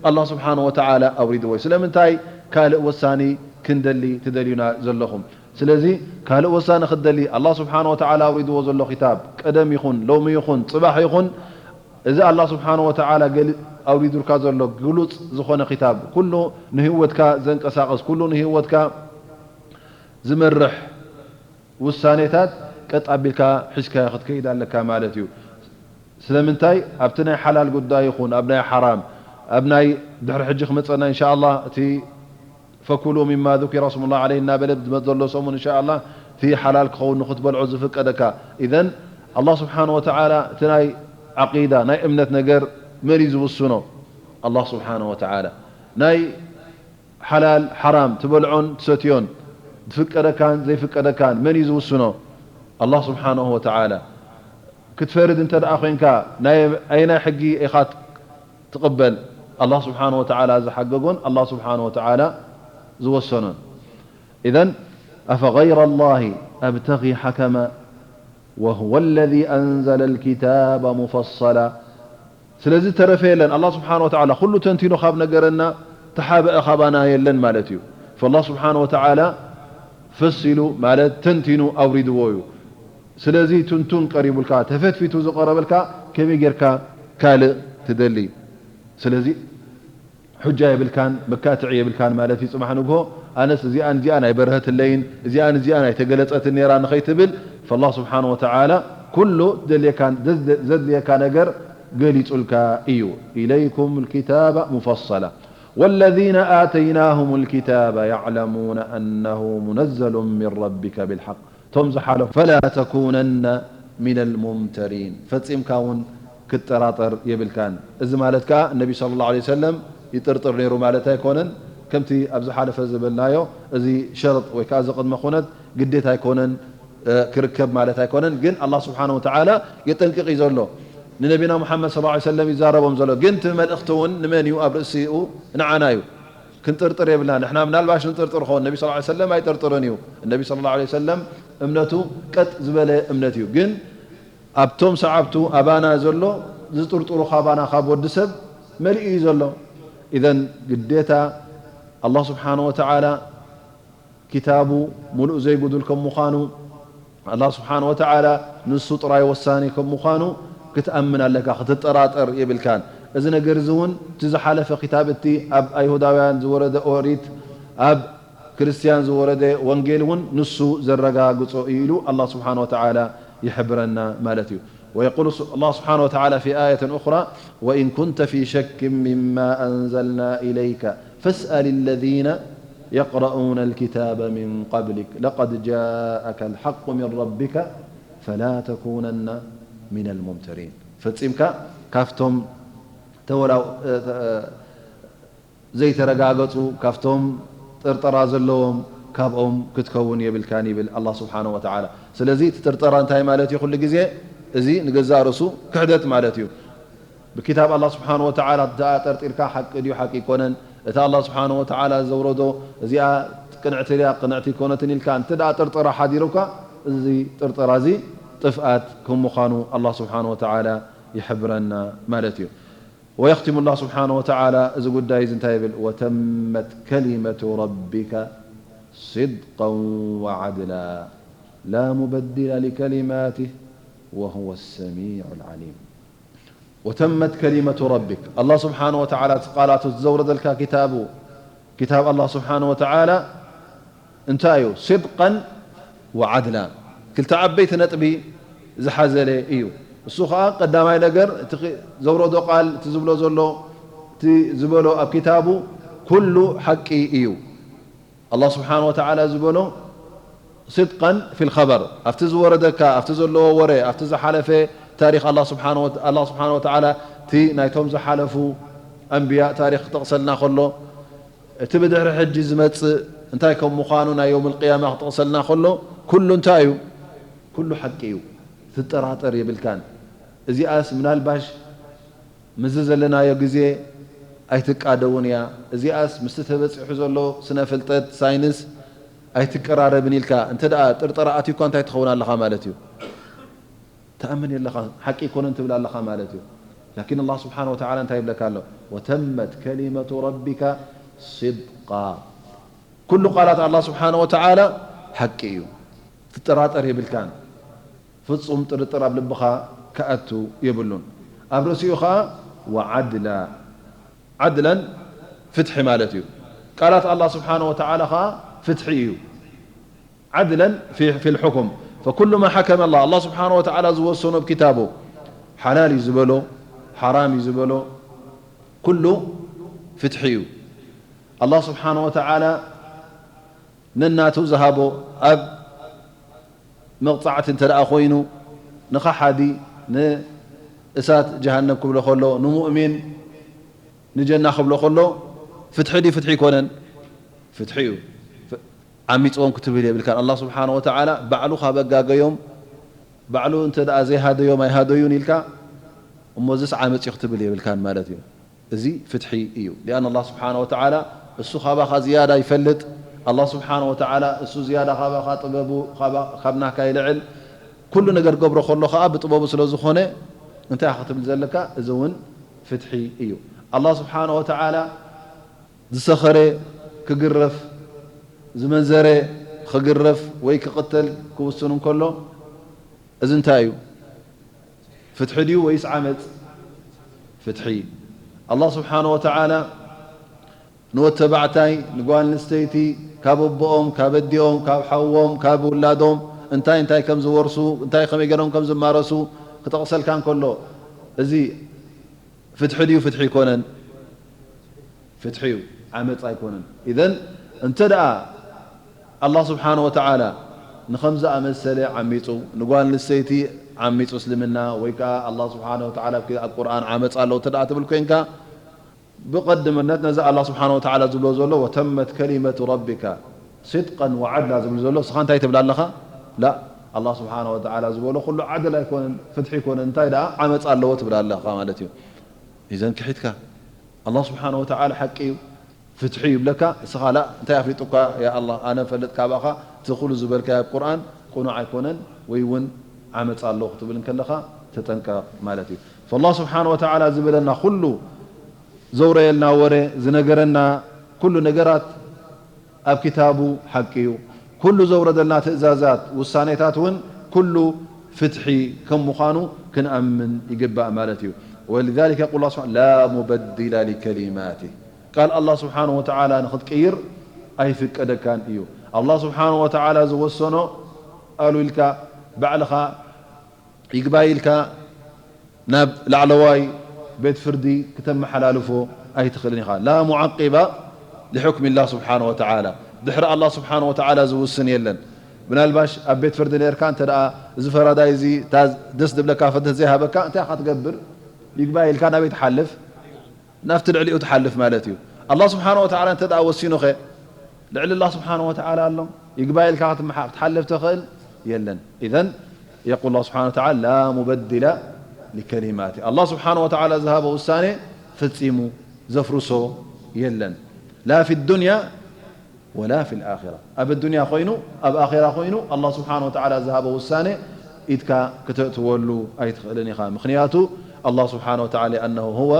ኣላህ ስብሓነሁ ወተዓላ ኣውሪድዎ እዩ። ስለምንታይ ካልእ ወሳኒ ክንደሊ ትደልዩና ዘለኹም? ስለዚ ካልእ ወሳኒ ክትደሊ፣ ኣላህ ስብሓነ ወተዓላ ኣውሪድዎ ዘሎ ኪታብ፣ ቀደም ይኹን፣ ሎሚ ይኹን፣ ጽባሕ ይኹን፣ እዚ ኣላህ ስብሓነ ወተዓላ ገሊ-፣ ኣውሪዱልካ ዘሎ ግሉጽ ዝኾነ ኪታብ፣ ኩሉ ንህይወትካ ዘንቀሳቕስ፣ ኩሉ ንህይወትካ ዝመርሕ ውሳኔታት ቀጥ ኣቢልካ ሒዝካዮ ክትከይድ ኣለካ ማለት እዩ። ስለምንታይ? ኣብቲ ናይ ሓላል ጉዳይ ይኹን፣ ኣብ ናይ ሓራም፣ ኣብ ናይ ድሕሪ ሕጂ ክመጸና ኢንሻኣላህ፣ እቲ ፈኩሉ ሚማ ذكر اسم الله عليه እናበለ ዝመጽእ ዘሎ ሰሙን ኢንሻኣላህ እቲ ሓላል ክኸውን ንኽትበልዖ ዝፍቀደካ። ኢዘን ኣላህ ስብሓነ ወተዓላ እቲ ናይ ዓቂዳ ናይ እምነት ነገር መን እዩ ዝውስኖ? ኣላህ ስብሓነ ወተዓላ። ናይ ሓላል ሓራም ትበልዖን ትሰትዮን ዝፍቀደካን ዘይፍቀደካን መን እዩ ዝውስኖ? ኣላህ ስብሓነሁ ወተዓላ። ክትፈርድ እንተ ደኣ ኮይንካ ናይ ኣየናይ ሕጊ ኢኻ ትቕበል? ኣላህ ስብሓነሁ ወተዓላ ዝሓገጎን ኣላህ ስብሓነሁ ወተዓላ ዝወሰኖን። ኢዘን ኣፈገይረ ላሂ ኣብተጊ ሓከማ ወሁወ ለዚ ኣንዘለ ልኪታበ ሙፈሰላ። ስለዚ ተረፈ የለን። ኣላህ ስብሓነሁ ወተዓላ ኩሉ ተንቲኑ ካብ ነገረና ተሓበአ ካባና የለን ማለት እዩ። ፈላህ ስብሓነሁ ወተዓላ ፈሲሉ ማለት ተንቲኑ ኣውሪድዎ እዩ። ስለዚ ትንቱን ቀሪቡልካ፣ ተፈትፊቱ ዝቐረበልካ ከመይ ጌርካ ካልእ ትደሊ? ስለዚ ሑጃ የብልካን፣ መካትዒ የብልካን ማለት እዩ። ጽባሕ ንግሆ ኣነስ እዚኣን እዚኣን ኣይበርሀትለይን፣ እዚኣን እዚኣን ኣይተገለጸትን ነይራ ንኸይትብል፣ ፈላህ ስብሓነ ወተዓላ ኩሉ ዘድልየካን ዘዝ-፣ ዘድልየካ ነገር ገሊጹልካ እዩ። ኢለይኩም ልኪታበ ሙፈሰላ። ወለዚነ ኣተይናሁም ልኪታበ ያዕለሙነ ኣነሁ ሙነዘሉ ሚን ረቢከ ብልሓቅ። እቶም ዝሓለፉ፣ ፈላ ተኩነነ ሚነል ሙምተሪን፣ ፈጺምካ እውን ክትጠራጠር የብልካን። እዚ ማለት ከኣ ነቢ ሰለላሁ ዐለይሂ ወሰለም ይጥርጥር ነይሩ ማለት ኣይኮነን። ከምቲ ኣብ ዝሓለፈ ዝበልናዮ፣ እዚ ሸርጥ ወይ ከኣ እዚ ቅድመ ኩነት ግዴታ ኣይኮነን፣ እ፣ ክርከብ ማለት ኣይኮነን። ግን ኣላህ ስብሓነሁ ወተዓላ የጠንቅቕ እዩ ዘሎ። ንነቢና ሙሓመድ ሰለላሁ ዐለይሂ ወሰለም ይዛረቦም ዘሎ። ግን እቲ መልእኽቲ እውን ንመን እዩ? ኣብ ርእሲኡ ንዓና እዩ። ክንጥርጥር የብልና። ንሕና ምናልባሽ ንጥርጥር ኾን፣ ነቢ ሰለላሁ ዐለይሂ ወሰለም ኣይጥርጥርን እዩ። ነቢ ሰለላሁ ዐለይሂ ወሰለም እምነቱ ቀጥ ዝበለ እምነት እዩ። ግን ኣብቶም ሰዓብቱ ኣባና ዘሎ ዝጥርጥሩ ካባና ካብ ወዲ ሰብ መሊኡ እዩ ዘሎ። ኢዘን ግዴታ ኣላህ ስብሓነ ወተዓላ ኪታቡ ሙሉእ ዘይጉዱል ከም ምዃኑ፣ ኣላህ ስብሓነ ወተዓላ ንሱ ጥራይ ወሳኒ ከም ምዃኑ ክትኣምን ኣለካ፣ ክትጠራጠር የብልካን። እዚ ነገር እዚ እውን እቲ ዝሓለፈ ኪታብ፣ እቲ ኣብ ኣይሁዳውያን ዝወረደ ኦሪት፣ ኣብ ክርስትያን ዝወረደ ወንጌል እውን ንሱ ዘረጋግጾ እዩ ኢሉ ኣላህ ስብሓነ ወተዓላ ይሕብረና ማለት እዩ። ويقول الله سبحانه وتعالى في آية أخرى: وإن كنت في شك مما أنزلنا إليك فاسأل الذين يقرؤون الكتاب من قبلك لقد جاءك الحق من ربك فلا تكونن من الممترين. ፈጺምካ ካብቶም ተወላው-፣ ዘይተረጋገጹ፣ ካብቶም ጥርጠራ ዘለዎም፣ ካብኦም ክትከውን የብልካን ይብል ኣላህ ስብሓነሁ ወተዓላ። ስለዚ እቲ ጥርጠራ እንታይ ማለት እዩ? ኩሉ ግዜ እዚ ንገዛእ ርእሱ ክሕደት ማለት እዩ። ብኪታብ ኣላህ ስብሓነሁ ወተዓላ ደኣ ጠርጢርካ፣ ሓቂ ድዩ ሓቂ ኣይኮነን፣ እቲ ኣላህ ስብሓነሁ ወተዓላ ዘውረዶ እዚኣ ቅንዕቲ ድያ ቅንዕቲ ኣይኮነትን ኢልካ እንተ ደኣ ጥርጠራ ሓዲሩካ፣ እዚ ጥርጠራ እዚ ጥፍኣት ከም ምዃኑ ኣላህ ስብሓነሁ ወተዓላ ይሕብረና ማለት እዩ። ويختم الله سبحانه وتعالى እዚ ጉዳይ እዚ እንታይ ይብል? وتمت كلمة ربك صدقا وعدلا لا مبدل لكلماته وهو السميع العليم. وتمت كلمة ربك، ኣላህ ስብሓነሁ ወተዓላ እቲ ቃላቱ ዘውረደልካ ኪታቡ፣ ኪታብ ኣላህ ስብሓነሁ ወተዓላ እንታይ እዩ? صدقا وعدلا ክልተ ዓበይቲ ነጥቢ ዝሓዘለ እዩ። እሱ ኸዓ ቀዳማይ ነገር እቲ ዘውረዶ ቃል፣ እቲ ዝብሎ ዘሎ፣ እቲ ዝበሎ ኣብ ኪታቡ ኩሉ ሓቂ እዩ። ኣላህ ስብሓነሁ ወተዓላ ዝበሎ صدقا في الخبر ኣብቲ ዝወረደካ፣ ኣብቲ ዘለዎ ወረ፣ ኣብቲ ዝሓለፈ ታሪኽ ኣላህ ስብሓነሁ ወተ-፣ ኣላህ ስብሓነሁ ወተዓላ እቲ ናይቶም ዝሓለፉ ኣንብያ ታሪኽ ክጠቕሰልና ከሎ፣ እቲ ብድሕሪ ሕጂ ዝመጽእ እንታይ ከም ምዃኑ ናይ የውም ልቅያማ ክጠቕሰልና ከሎ፣ ኩሉ እንታይ እዩ? ኩሉ ሓቂ እዩ። ትጠራጠር የብልካን። እዚኣስ ምናልባሽ ምስዚ ዘለናዮ ግዜ ኣይትቃደውን እያ። እዚኣስ ምስቲ ተበጺሑ ዘሎ ስነ ፍልጠት፣ ሳይንስ ኣይትቀራረብን ኢልካ እንተ ደኣ ጥርጠራ ኣትዩካ እንታይ ትኸውን ኣለኻ ማለት እዩ? ትኣምን የለኻ፣ ሓቂ ኣይኮነን ትብል ኣለኻ ማለት እዩ። ላኪን ኣላህ ስብሓነሁ ወተዓላ እንታይ ይብለካ ኣሎ? ወተመት ከሊመቱ ረቢካ ሲድቃ። ኩሉ ቃላት ኣላህ ስብሓነሁ ወተዓላ ሓቂ እዩ። ትጠራጠር የብልካን። ፍጹም ጥርጥር ኣብ ልብኻ ክኣቱ የብሉን። ኣብ ርእሲኡ ኸኣ ወዓድላ፣ ዓድለን ፍትሒ ማለት እዩ። ቃላት ኣላህ ስብሓነሁ ወተዓላ ኸኣ ፍትሒ እዩ። ዓድለን ፊ፣ ፊል ሑኩም። ፈኩሉ ማ ሓከመ ኣላህ፣ ኣላህ ስብሓነሁ ወተዓላ ዝወሰኖ ኣብ ኪታቡ፣ ሓላል እዩ ዝበሎ፣ ሓራም እዩ ዝበሎ፣ ኩሉ ፍትሒ እዩ። ኣላህ ስብሓነሁ ወተዓላ ነናቱ ዝሃቦ፣ ኣብ መቕጻዕቲ እንተ ደኣ ኮይኑ፣ ንኸሓዲ ንእሳት ጀሃነም ክብሎ ከሎ፣ ንሙእሚን ንጀና ክብሎ ከሎ፣ ፍትሒ ድዩ ፍትሒ ኣይኮነን? ፍትሒ እዩ። ፍ-፣ ዓሚጽዎም ክትብል የብልካን። ኣላህ ስብሓነሁ ወተዓላ ባዕሉ ካብ ኣጋገዮም፣ ባዕሉ እንተ ደኣ ዘይሃደዮም ኣይሃደዩን ኢልካ፣ እሞ እዚስ ዓመጽ እዩ ክትብል የብልካን ማለት እዩ። እዚ ፍትሒ እዩ። ሊኣን ኣላህ ስብሓነሁ ወተዓላ እሱ ካባኻ ዝያዳ ይፈልጥ። ኣላህ ስብሓነሁ ወተዓላ እሱ ዝያዳ ካባኻ ጥበቡ፣ ካባ-፣ ካብ ናካ ይልዕል። ኩሉ ነገር ገብሮ ከሎ ኸኣ ብጥበቡ ስለ ዝኾነ፣ እንታይ ኢኻ ክትብል ዘለካ? እዚ እውን ፍትሒ እዩ። ኣላህ ስብሓነሁ ወተዓላ ዝሰኸረ ክግረፍ፣ ዝመንዘረ ክግረፍ ወይ ክቕተል ክውስን እንከሎ፣ እዚ እንታይ እዩ? ፍትሒ ድዩ ወይስ ዓመጽ? ፍትሒ። ኣላህ ስብሓነሁ ወተዓላ ንወድ ተባዕታይ፣ ንጓል ኣንስተይቲ፣ ካብ ኣቦኦም፣ ካብ ኣዲኦም፣ ካብ ሓዎም፣ ካብ ውላዶም፣ እንታይ እንታይ ከም ዝወርሱ፣ እንታይ ከመይ ገይሮም ከም ዝማረሱ ክጠቕሰልካ እንከሎ፣ እዚ ፍትሒ ድዩ ፍትሒ ኣይኮነን? ፍትሒ እዩ፣ ዓመጽ ኣይኮነን። ኢዘን እንተ ደኣ ኣላህ ስብሓነሁ ወተዓላ ንኸም ዝኣመሰለ ዓሚጹ፣ ንጓል ኣንስተይቲ ዓሚጹ እስልምና፣ ወይ ከኣ ኣላህ ስብሓነሁ ወተዓላ ኣብ ኪ-፣ ኣብ ቁርኣን ዓመጽ ኣለዉ እንተ ደኣ ትብል ኮይንካ፣ ብቐድምነት ነዚ ኣላህ ስብሓነሁ ወተዓላ ዝብሎ ዘሎ፣ "ወተመት ከሊመቱ ረቢካ ሲድቀን ወዓድላ" ዝብል ዘሎ፣ ንስኻ እንታይ ትብል ኣለኻ? ላእ፣ ኣላህ ስብሓነሁ ወተዓላ ዝበሎ ኩሉ ዓድል ኣይኮነን፣ ፍትሒ ኣይኮነን፣ እንታይ ደኣ ዓመጽ ኣለዎ ትብል ኣለኻ ማለት እዩ። ኢዘን ክሒድካ። ኣላህ ስብሓነሁ ወተዓላ ሓቂ እዩ፣ ፍትሒ እዩ ይብለካ፣ እስኻ ላእ፣ እንታይ ኣፍሊጡካ ያ ኣላህ? ኣነ እፈልጥ ካባኻ፣ እቲ ኩሉ ዝበልካዮ ኣብ ቁርኣን ቅኑዕ ኣይኮነን ወይ እውን ዓመጽ ኣለዎ ክትብል እንከለኻ ተጠንቀቕ ማለት እዩ። فالله سبحانه وتعالى ዝብለና ኩሉ ዘውረየልና ወረ ዝነገረና ኩሉ ነገራት ኣብ ክታቡ ሓቂ እዩ። ኩሉ ዘውረደልና ትእዛዛት ውሳኔታት እውን ኩሉ ፍትሒ ከም ምዃኑ ክንኣምን ይግባእ ማለት እዩ። ولذلك يقول الله سبحانه لا مبدل لكلماته ቃል الله سبحانه وتعالى ንኽትቅይር ኣይፍቀደካን እዩ። الله سبحانه وتعالى ዝወሰኖ ኣሉ ኢልካ ባዕልኻ ይግባይ ኢልካ ናብ ላዕለዋይ ቤት ፍርዲ ክተመሓላልፎ ኣይትኽእልን ኢኻ። لا معقب لحكم الله سبحانه وتعالى ድሕሪ الله سبحانه وتعالى ዝውስን የለን። ምናልባሽ ኣብ ቤት ፍርዲ ነርካ እንተ ደኣ እዚ ፈራዳይ እዚ እታ ደስ ዝብለካ ፍትህ ዘይሃበካ እንታይ ኢኻ ትገብር? ይግባይ ኢልካ ናበይ ትሓልፍ? ናብቲ ልዕሊኡ ትሓልፍ ማለት እዩ። الله سبحانه وتعالى እንተ ደኣ ወሲኑኸ ልዕሊ الله سبحانه وتعالى ኣሎ? ይግባይ ኢልካ ክትሓልፍ ትኽእል የለን። إذن يقول الله سبحانه وتعالى لا مبدل لكلماته الله سبحانه وتعالى ዝሃቦ ውሳኔ ፈጺሙ ዘፍርሶ የለን። لا في الدنيا ولا في الآخرة ኣብ ኣዱንያ ኮይኑ ኣብ ኣኼራ ኮይኑ الله سبحانه وتعالى ዝሃቦ ውሳኔ ኢድካ ክተእትወሉ ኣይትኽእልን ኢኻ። ምኽንያቱ الله سبحانه وتعالى لأنه هو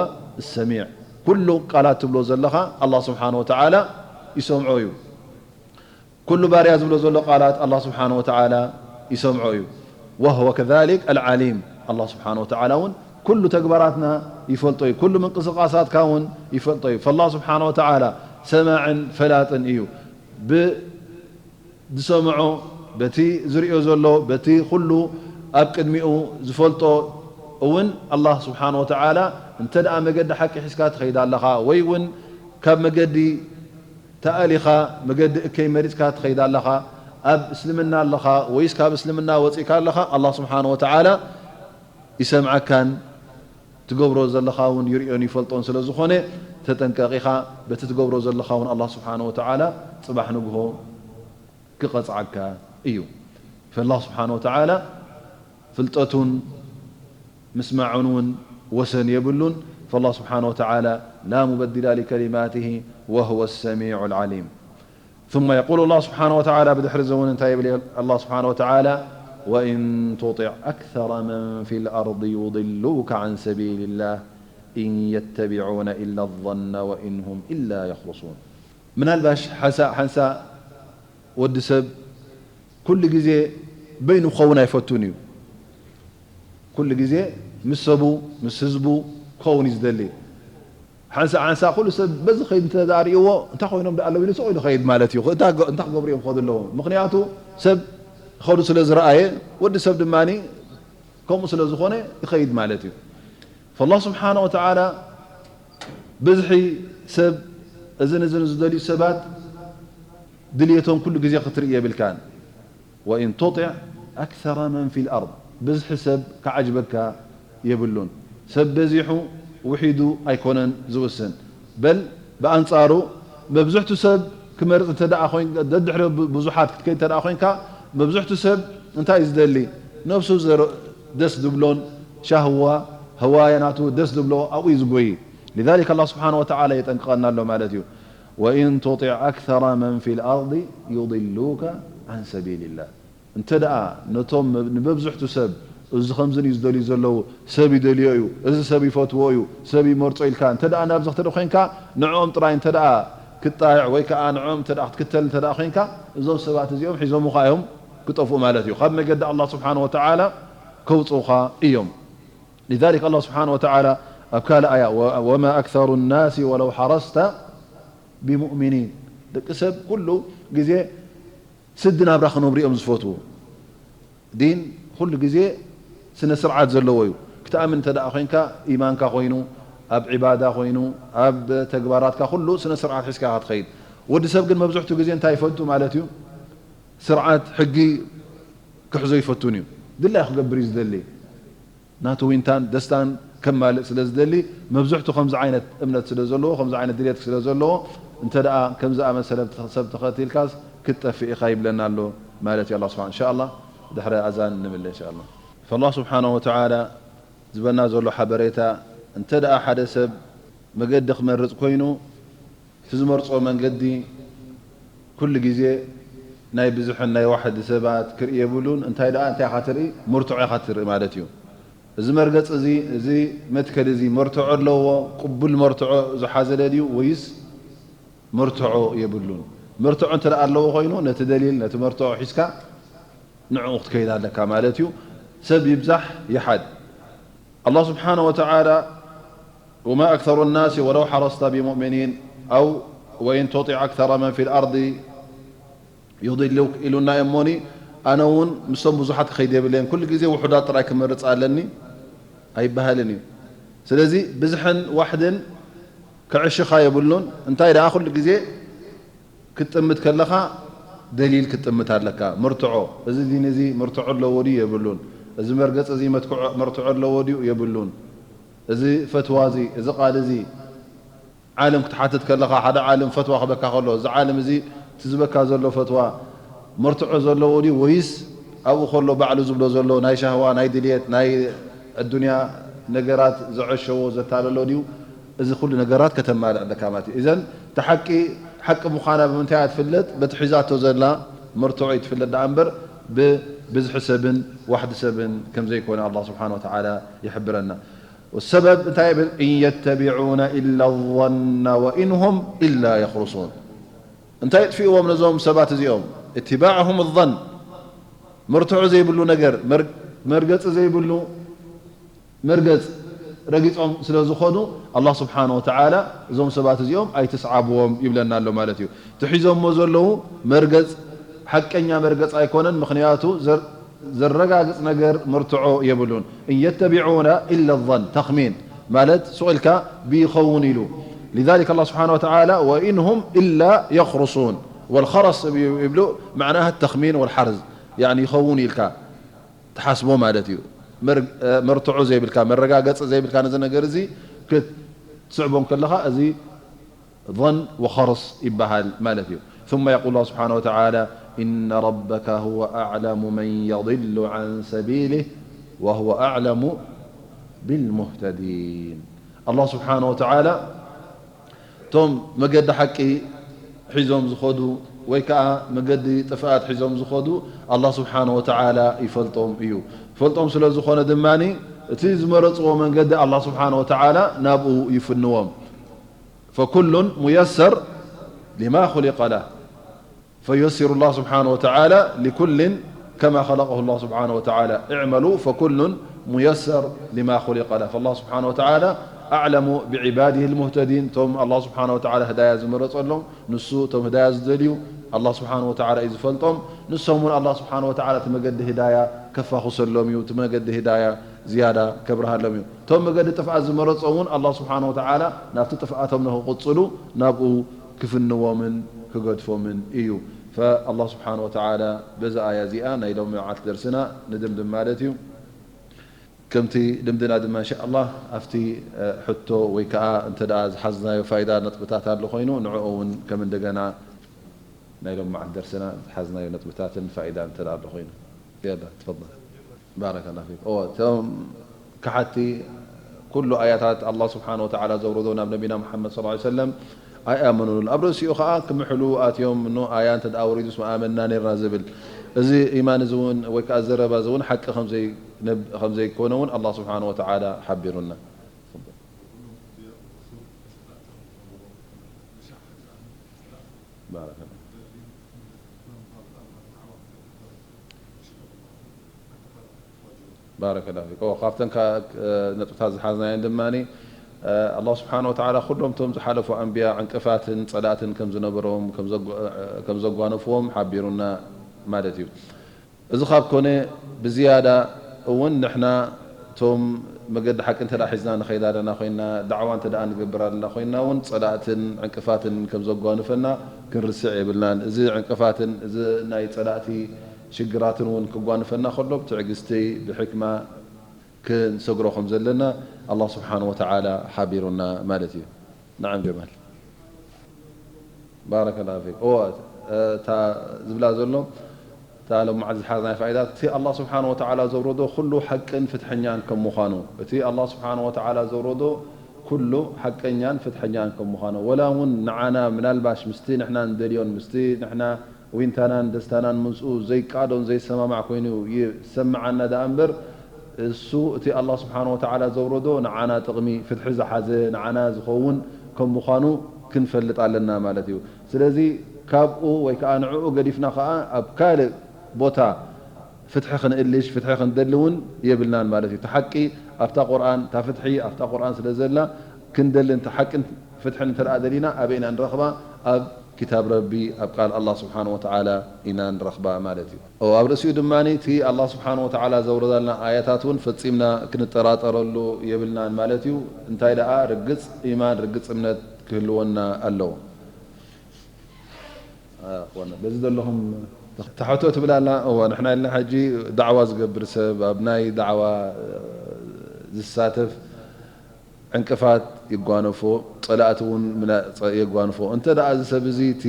السميع ኩሉ ቃላት ትብሎ ዘለኻ الله سبحانه وتعالى ይሰምዖ እዩ። ኩሉ ባርያ ዝብሎ ዘሎ ቃላት الله سبحانه وتعالى ይሰምዖ እዩ። وهو كذلك العليم الله سبحانه وتعالى እውን ኩሉ ተግባራትና ይፈልጦ እዩ። ኩሉ ምንቅስቃሳትካ እውን ይፈልጦ እዩ። فالله سبحانه وتعالى ሰማዕን ፈላጥን እዩ። ብዝሰምዖ በቲ ዝርእዮ ዘሎ በቲ ኩሉ ኣብ ቅድሚኡ ዝፈልጦ እውን الله سبحانه وتعالى እንተ ደኣ መገዲ ሓቂ ሒዝካ ትኸይድ ኣለኻ ወይ እውን ካብ መገዲ ተኣሊኻ መገዲ እከይ መሪጽካ ትኸይድ ኣለኻ፣ ኣብ እስልምና ኣለኻ ወይስ ካብ እስልምና ወጺእካ ኣለኻ፣ الله سبحانه وتعالى ይሰምዓካን ትገብሮ ዘለኻ እውን ይርእዮን ይፈልጦን ስለ ዝኾነ ተጠንቀቕ ኢኻ። በቲ ትገብሮ ዘለኻ እውን الله سبحانه وتعالى ጽባሕ ንግሆ ክቐጽዓካ እዩ። فالله سبحانه وتعالى ፍልጠቱን ምስማዑን እውን ወሰን የብሉን። فالله سبحانه وتعالى لا مبدل لكلماته وهو السميع العليم. ثم يقول الله سبحانه وتعالى ብድሕሪ እዚ እውን እንታይ ይብል الله سبحانه وتعالى وإن تطع أكثر من في الأرض يضلوك عن سبيل الله إن يتبعون إلا الظن وإن هم إلا يخرصون ምናልባሽ ሓንሳእ ሓንሳእ ወዲ ሰብ ኩሉ ግዜ በይኑ ክኸውን ኣይፈቱን እዩ። ኩሉ ግዜ ምስ ሰቡ ምስ ህዝቡ ክኸውን እዩ ዝደሊ። ሓንሳእ ሓንሳእ ኩሉ ሰብ በዚ ኸይድ እንተ ደኣ ርእይዎ እንታይ ኮይኖም ደኣ ኣለዉ ኢሉ ስቕ ኢሉ ኸይድ ማለት እዩ። እንታይ ክገብሩ እዮም ክኸዱ ኣለዎም? ምኽንያቱ ሰብ ኸዱ ስለ ዝረኣየ ወዲ ሰብ ድማ ከምኡ ስለ ዝኾነ ይኸይድ ማለት እዩ። فالله سبحانه وتعالى ብዝሒ ሰብ እዝን እዝን ዝደልዩ ሰባት ድልየቶም ኩሉ ግዜ ክትርኢ የብልካን። وإن تطع أكثر من في الأرض ብዝሒ ሰብ ክዓጅበካ የብሉን። ሰብ በዚሑ ውሒዱ ኣይኮነን ዝውስን። በል ብኣንጻሩ መብዝሕቱ ሰብ ክመርጽ እንተ ደኣ ኮይን ደድሕሪ ብዙሓት ክትከይድ እንተ ደኣ ኮይንካ መብዝሕቱ ሰብ እንታይ እዩ ዝደሊ? ነብሱ ደስ ዝብሎን ሻህዋ ህዋየ ናቱ ደስ ዝብሎ ኣብኡ እዩ ዝጎይ። لذلك الله سبحانه وتعالى የጠንቅቐና ኣሎ ማለት እዩ። وإن تطع أكثر من في الأرض يضلوك عن سبيل الله እንተ ደኣ ነቶም ንመብዝሕቱ ሰብ እዚ ከምዚ እዩ ዝደልዩ ዘለዉ ሰብ ይደልዮ እዩ፣ እዚ ሰብ ይፈትዎ እዩ፣ ሰብ ይመርጾ ኢልካ እንተ ደኣ ናብዚ ክትርኢ ኮይንካ ንዕኦም ጥራይ እንተ ደኣ ክትጣይዕ ወይ ከዓ ንዕኦም እንተ ደኣ ክትክተል እንተ ደኣ ኮይንካ እዞም ሰባት እዚኦም ሒዞምኻ እዮም ክጠፍኡ ማለት እዩ። ካብ መገዲ ኣላህ ስብሓን ወተዓላ ከውፅኡኻ እዮም። لذلك الله سبحانه وتعالى ኣብ ካልእ ኣያ وما أكثر الناس ولو حرصت بمؤمنين ደቂ ሰብ ኩሉ ግዜ ስዲ ናብራ ክነብሩ እዮም ዝፈትዉ። ዲን ኩሉ ግዜ ስነ ስርዓት ዘለዎ እዩ። ክትኣምን እንተ ደኣ ኮይንካ ኢማንካ ኮይኑ ኣብ ዒባዳ ኮይኑ ኣብ ተግባራትካ ኩሉ ስነ ስርዓት ሒዝካ ኢኻ ትኸይድ። ወዲ ሰብ ግን መብዝሕቱ ግዜ እንታይ ይፈቱ ማለት እዩ? ስርዓት ሕጊ ክሕዞ ይፈቱን እዩ። ድላይ ክገብር እዩ ዝደሊ። ናቱ ዊንታን ደስታን ከማልእ ስለ ዝደሊ መብዝሕቱ ከምዚ ዓይነት እምነት ስለ ዘለዎ ከምዚ ዓይነት ድሌት ስለ ዘለዎ እንተ ደኣ ከምዚ ኣመሰለ ሰብ ተኸቲልካስ ክትጠፍእ ኢኻ ይብለና ኣሎ ማለት እዩ። ኣላህ ስብሓን እንሻ ኣላህ ድሕሪ ኣዛን ንምለ እንሻ ኣላህ። ፈላህ ስብሓነ ወተዓላ ዝበና ዘሎ ሓበሬታ እንተ ደኣ ሓደ ሰብ መገዲ ክመርጽ ኮይኑ እቲ ዝመርጾ መንገዲ ኩሉ ግዜ ናይ ብዝሕን ናይ ዋሕዲ ሰባት ክርኢ የብሉን። እንታይ ደኣ እንታይ ኢኻ ትርኢ? ምርትዖ ኢኻ ትርኢ ማለት እዩ። እዚ መርገጽ እዚ፣ እዚ መትከል እዚ መርትዖ ኣለዎ? ቅቡል መርትዖ ዝሓዘለ ድዩ ወይስ መርትዖ የብሉን? መርትዖ እንተ ደኣ ኣለዎ ኮይኑ፣ ነቲ ደሊል፣ ነቲ መርትዖ ሒዝካ ንዕኡ ክትከይድ ኣለካ ማለት እዩ። ሰብ ይብዛሕ ይሓድ። ኣላህ ስብሓነሁ ወተዓላ፣ "ወማ ኣክሰሩ ናሲ ወለው ሓረስተ ቢሙእሚኒን ኣው ወኢን ቱጢዕ ኣክሰረ መን ፊል ኣርዲ ዩድሉክ" ኢሉና እሞኒ፣ ኣነ እውን ምስቶም ብዙሓት ክኸይድ የብለይን። ኩሉ ግዜ ውሑዳት ጥራይ ክመርጽ ኣለኒ ኣይበሃልን እዩ። ስለዚ ብዝሕን ዋሕድን ክዕሽኻ የብሉን። እንታይ ደኣ፣ ኩሉ ግዜ ክትጥምት ከለኻ ደሊል ክትጥምት ኣለካ። መርትዖ፣ እዚ ዲን እዚ መርትዖ ኣለዎ ድዩ የብሉን? እዚ መርገጽ እዚ መትክዖ-፣ መርትዖ ኣለዎ ድዩ የብሉን? እዚ ፈትዋ እዚ፣ እዚ ቃል እዚ ዓለም ክትሓትት ከለኻ፣ ሓደ ዓለም ፈትዋ ክበካ ከሎ፣ እዚ ዓለም እዚ እቲ ዝበካ ዘሎ ፈትዋ መርትዖ ዘለዎ ድዩ ወይስ ኣብኡ ከሎ ባዕሉ ዝብሎ ዘሎ ናይ ሻህዋ፣ ናይ ድልየት፣ ናይ ኣዱንያ ነገራት ዘዐሸዎ ዘታለሎ ድዩ? እዚ ኩሉ ነገራት ከተማልእ ኣለካ ማለት እዩ። እዘን እቲ ሓቂ፣ ሓቂ ምዃና ብምንታይ እያ ትፍለጥ? በቲ ሒዛቶ ዘላ መርትዖ እዩ ትፍለጥ ደኣ እምበር፣ ብብዝሒ ሰብን ዋሕዲ ሰብን ከም ዘይኮነ ኣላህ ስብሓነ ወተዓላ ይሕብረና። ወሰበብ እንታይ ይብል? "ኢን የተቢዑነ ኢላ ظነ ወኢን ሁም ኢላ የኽሩሱን።" እንታይ የጥፍእዎም ነዞም ሰባት እዚኦም? እትባዕሁም ظን፣ መርትዖ ዘይብሉ ነገር፣ መር-፣ መርገጺ ዘይብሉ መርገጽ ረጊጾም ስለ ዝኾኑ፣ ኣላህ ስብሓነ ወተዓላ እዞም ሰባት እዚኦም ኣይትስዓብዎም ይብለና ኣሎ ማለት እዩ። እቲ ሒዞሞ ዘለዉ መርገጽ፣ ሓቀኛ መርገጽ ኣይኮነን። ምኽንያቱ ዘር-፣ ዘረጋግጽ ነገር መርትዖ የብሉን። "እን የተቢዑነ ኢለ ظን"፣ ተኽሚን ማለት ሱቕ ኢልካ ብይኸውን ኢሉ። ሊዛሊክ ኣላህ ስብሓነ ወተዓላ "ወኢን ሁም ኢላ የኽሩሱን"፣ ወልኸረስ ይብሉ፣ መዕናሃ ተኽሚን ወልሓርዝ፣ ያዕኒ ይኸውን ኢልካ ትሓስቦ ማለት እዩ። መር-፣ መርትዖ ዘይብልካ፣ መረጋገጺ ዘይብልካ ነዚ ነገር እዚ ክትስዕቦ እንከለኻ፣ እዚ ظን ወኸርስ ይበሃል ማለት እዩ። ثم يقول الله سبحانه وتعالى: "إن ربك هو أعلم من يضل عن سبيله وهو أعلم بالمهتدين." ኣላህ ስብሓነ ወተዓላ እቶም መገዲ ሓቂ ሒዞም ዝኸዱ ወይ ከዓ መገዲ ጥፍኣት ሒዞም ዝኸዱ ኣላህ ስብሓነ ወተዓላ ይፈልጦም እዩ። ይፈልጦም ስለ ዝኾነ ድማ እቲ ዝመረፅዎ መንገዲ ኣላህ ስብሓነ ወተዓላ ናብኡ ይፍንዎም። فكل ميسر لما خلق له. فييسر الله سبحانه وتعالى لكل كما خلقه الله سبحانه وتعالى. "اعملوا فكل ميسر لما خلق له." فالله سبحانه وتعالى أعلم بعباده المهتدين. እቶም ኣላህ ስብሓነ ወተዓላ ህዳያ ዝመረጸሎም፣ ንሱ እቶም ህዳያ ዝደልዩ ኣላህ ስብሓነ ወተዓላ እዩ ዝፈልጦም። ንሶም እውን ኣላህ ስብሓነ ወተዓላ እቲ መገዲ ህዳያ ከፋኹሰሎም እዩ። እቲ መገዲ ህዳያ ዝያዳ ከብርሃሎም እዩ። እቶም መገዲ ጥፍኣት ዝመረጾም እውን ኣላህ ስብሓነ ወተዓላ ናብቲ ጥፍኣቶም ንኽቕጽሉ ናብኡ ክፍንዎምን ክገድፎምን እዩ። ፈኣላህ ስብሓነ ወተዓላ በዛ ኣያ እዚኣ ናይ ሎሚ መዓልቲ ደርስና ንድምድም ማለት እዩ። ከምቲ ልምድና ድማ እንሻ ኣላህ ኣብቲ፣ እ፣ ሕቶ ወይ ከዓ እንተ ደኣ ዝሓዝናዮ ፋይዳ ነጥብታት ኣሎ ኮይኑ ንዕኡ እውን ከም እንደገና ናይ ሎም መዓልቲ ደርስና ዝሓዝናዮ ነጥብታትን ፋይዳን እንተ ደኣ ኣሎ ኮይኑ። የላ፣ ትፈضል። ባረከላሁ ፊክ። እወ፣ እቶም ከሓድቲ ኩሉ ኣያታት ኣላህ ስብሓነ ወተዓላ ዘውረዶ ናብ ነቢና ሙሓመድ ሰለላሁ ዐለይሂ ወሰለም ኣይኣመኑሉን። ኣብ ርእሲኡ ኸዓ ክምሕሉ ኣትዮም፣ ኖ ኣያ እንተ ደኣ ወሪዱስ ምኣመንና ነይርና ዝብል። እዚ ኢማን እዚ እውን ወይ ከዓ ዘረባ እዚ እውን ሓቂ ከም ዘይ-፣ ነብ-፣ ከም ዘይኮነ እውን ኣላህ ስብሓነ ወተዓላ ሓቢሩና። ባረከላሁ። ባረከላሁ ፊክ። ኦ፣ ካብተን ካ-፣ እ፣ ነጥብታት ዝሓዝናየን ድማ፣ እ፣ ኣላህ ስብሓነ ወተዓላ ኩሎም እቶም ዝሓለፉ ኣንብያ ዕንቅፋትን ጸላእትን ከም ዝነበሮም፣ ከም ዘጓ-፣ እ፣ ከም ዘጓነፍዎም ሓቢሩና ማለት እዩ። እዚ ካብ ኮነ ብዝያዳ እውን ንሕና እቶም መገዲ ሓቂ እንተ ደኣ ሒዝና ንኸይድ ኣለና ኮይንና፣ ዳዕዋ እንተ ደኣ ንገብር ኣለና ኮይንና እውን ጸላእትን ዕንቅፋትን ከም ዘጓንፈና ክንርስዕ የብልናን። እዚ ዕንቅፋትን እዚ ናይ ጸላእቲ ሽግራትን እውን ክጓንፈና ከሎ ብትዕግስቲ፣ ብሕክማ ክንሰግሮ ከም ዘለና ኣላህ ስብሓነ ወተዓላ ሓቢሩና ማለት እዩ። ነዓም ጀማል። ባረከላሁ ፊክ። እወ፣ እታ ዝብላ ዘሎ፣ እታ ሎም መዓልቲ ዝሓዝናያ ፋይዳ፣ እቲ ኣላህ ስብሓነ ወተዓላ ዘውረዶ ኩሉ ሓቅን ፍትሐኛን ከም ምዃኑ፣ እቲ ኣላህ ስብሓነ ወተዓላ ዘውረዶ ኩሉ ሓቀኛን ፍትሐኛን ከም ምዃኑ፣ ወላ እውን ንዓና ምናልባሽ ምስቲ ንሕና ንደልዮን ምስቲ ንሕና ዊንታናን ደስታናን ምስኡ ዘይቃዶን ዘይሰማማዕ ኮይኑ ይሰምዓና ደኣ እምበር፣ እሱ እቲ ኣላህ ስብሓነ ወተዓላ ዘውረዶ ንዓና ጥቕሚ ፍትሒ ዝሓዘ ንዓና ዝኸውን ከም ምዃኑ ክንፈልጥ ኣለና ማለት እዩ። ስለዚ ካብኡ ወይ ከዓ ንዕኡ ገዲፍና ከዓ ኣብ ካልእ ቦታ ፍትሒ ክንእልሽ ፍትሒ ክንደሊ እውን የብልናን ማለት እዩ። እቲ ሓቂ ኣብታ ቁርኣን እታ ፍትሒ ኣብታ ቁርኣን ስለ ዘላ ክንደልን እቲ ሓቅን ፍትሕን እንተ ደኣ ደሊና ኣበይ ኢና ንረኽባ? ኣብ ኪታብ ረቢ ኣብ ቃል ኣላህ ስብሓን ወተዓላ ኢና ንረኽባ ማለት እዩ። ኣብ ርእሲኡ ድማ እቲ ኣላህ ስብሓን ወተዓላ ዘውረዳልና ኣያታት እውን ፈጺምና ክንጠራጠረሉ የብልናን ማለት እዩ። እንታይ ደኣ ርግጽ ኢማን ርግጽ እምነት ክህልወና ኣለዎ። በዚ ዘለኹም ተሕቶ ትብል ኣላ። እወ ንሕና ኢልና ሕጂ ዳዕዋ ዝገብር ሰብ ኣብ ናይ ዳዕዋ ዝሳተፍ ዕንቅፋት ይጓነፎ፣ ጸላእቲ እውን ምና- ጸ- የጓንፎ። እንተ ደኣ እዚ ሰብ እዚ እቲ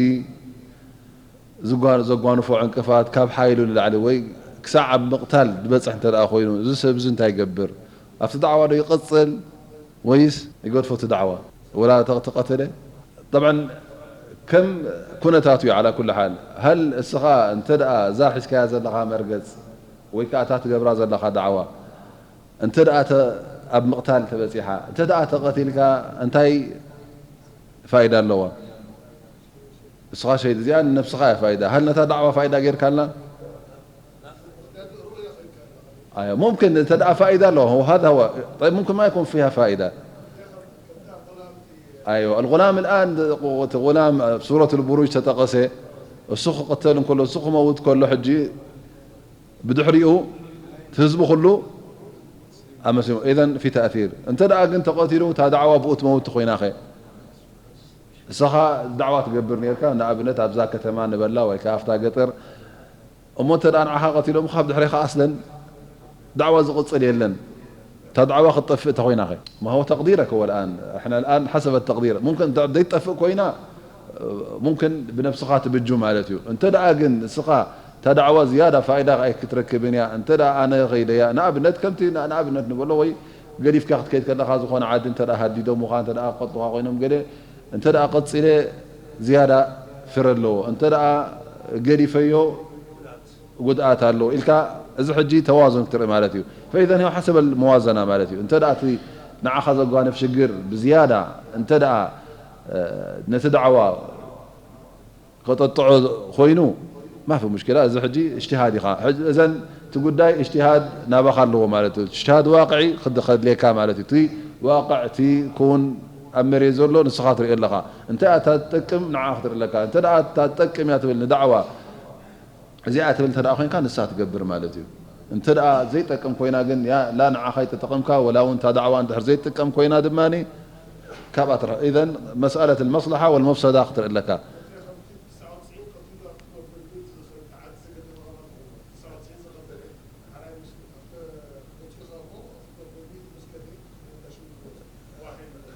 ዝጓ- ዘጓንፎ ዕንቅፋት ካብ ሓይሉ ንላዕሊ ወይ ክሳዕ ኣብ ምቕታል ዝበጽሕ እንተ ደኣ ኮይኑ፣ እዚ ሰብ እዚ እንታይ ይገብር? ኣብቲ ዳዕዋ ዶ ይቕጽል ወይስ ይገድፎ እቲ ዳዕዋ? ወላ ተ- ተቐተለ? ጠብዓን ከም ኩነታቱ እዩ። ዓላ ኩሉ ሓል፣ ሀል እስኻ እንተ ደኣ እዛ ሒዝካያ ዘለኻ መርገጽ ወይ ከኣ እታ ትገብራ ዘለኻ ዳዕዋ እንተ ደኣ ተ- ኣብ ምቕታል ተበጺሓ፣ እንተ ደኣ ተቐቲልካ እንታይ ፋይዳ ኣለዋ? እስኻ ሸሂድ፣ እዚኣ ንነብስኻ እያ ፋይዳ። ሀል ነታ ዳዕዋ ፋይዳ ጌርካላ? ኣዮ፣ ሙምክን እንተ ደኣ ፋይዳ ኣለዋ፣ هو هذا هو. طيب، ممكن ما يكون فيها فائدة. أيوة، الغلام الآن، እቲ غلام ኣብ ሱረት البروج ተጠቐሰ፣ እሱ ክቕተል እንከሎ፣ እሱ ክመውት ከሎ፣ ሕጂ ብድሕሪኡ እቲ ህዝቢ ኩሉ ኣመስሊሙ። إذن في تأثير. እንተ ደኣ ግን ተቐቲሉ፣ እታ ዳዕዋ ብኡ ትመውት ኮይናኸ? ንስኻ ዳዕዋ ትገብር ኔርካ፣ ንኣብነት ኣብዛ ከተማ ንበላ ወይ ከኣ ኣብታ ገጠር፣ እሞ እንተ ደኣ ንዓኻ ቀቲሎምኻ፣ ኣብ ድሕሬኻ ኣስለን ዳዕዋ ዝቕጽል የለን። እታ ዳዕዋ ክትጠፍእ እንተ ኮይናኸ? ما هو تقديرك هو الآن. إحنا الآن حسب التقدير. ممكن ዘይትጠፍእ ኮይና፣ ممكن ብነብስኻ ትብጁ ማለት እዩ። እንተ ደኣ ግን ንስኻ እታ ዳዕዋ ዝያዳ ፋይዳ ኣይክትረክብን እያ፣ እንተ ደኣ ኣነ ኸይደያ፣ ንኣብነት ከምቲ ን- ንኣብነት ንበሎ ወይ ገዲፍካ ክትከይድ ከለኻ ዝኾነ ዓዲ እንተ ደኣ ሃዲዶምኻ፣ እንተ ደኣ ክቐጥሉኻ ኮይኖም ገለ፣ እንተ ደኣ ቀጺለ ዝያዳ ፍረ ኣለዎ፣ እንተ ደኣ ገዲፈዮ ጉድኣት ኣለዎ ኢልካ፣ እዚ ሕጂ ተዋዙን ክትርኢ ማለት እዩ። فإذا هو حسب الموازنة ማለት እዩ። እንተ ደኣ እቲ ንዓኻ ዘጓንፍ ሽግር ብዝያዳ እንተ ደኣ፣ እ፣ ነቲ ዳዕዋ ከጠጥዖ ኮይኑ ما في مشكلة። እዚ ሕጂ እጅትሃድ ኢኻ። ሕጂ እዘን እቲ ጉዳይ እጅትሃድ ናባኻ ኣለዎ ማለት እዩ። እጅትሃድ ዋቅዒ ክድ- ከድልየካ ማለት እዩ። እቲ ዋቅዕ እቲ ክውን ኣብ መሬት ዘሎ ንስኻ ትሪኦ ኣለኻ። እንታይ እያ እታ ትጠቅም ንዓ ክትርኢ ኣለካ። እንተ ደኣ እታ ትጠቅም እያ ትብል ንዳዕዋ እዚኣ ትብል እንተ ደኣ ኮይንካ ንሳ ትገብር ማለት እዩ። እንተ ደኣ ዘይጠቅም ኮይና ግን ያ ላ ንዓኻ ይተጠቕምካ ወላ እውን እታ ዳዕዋ እንድሕር ዘይትጥቀም ኮይና ድማ ካብኣ ትርሕ። إذن مسألة المصلحة والمفسدة ክትርኢ ኣለካ።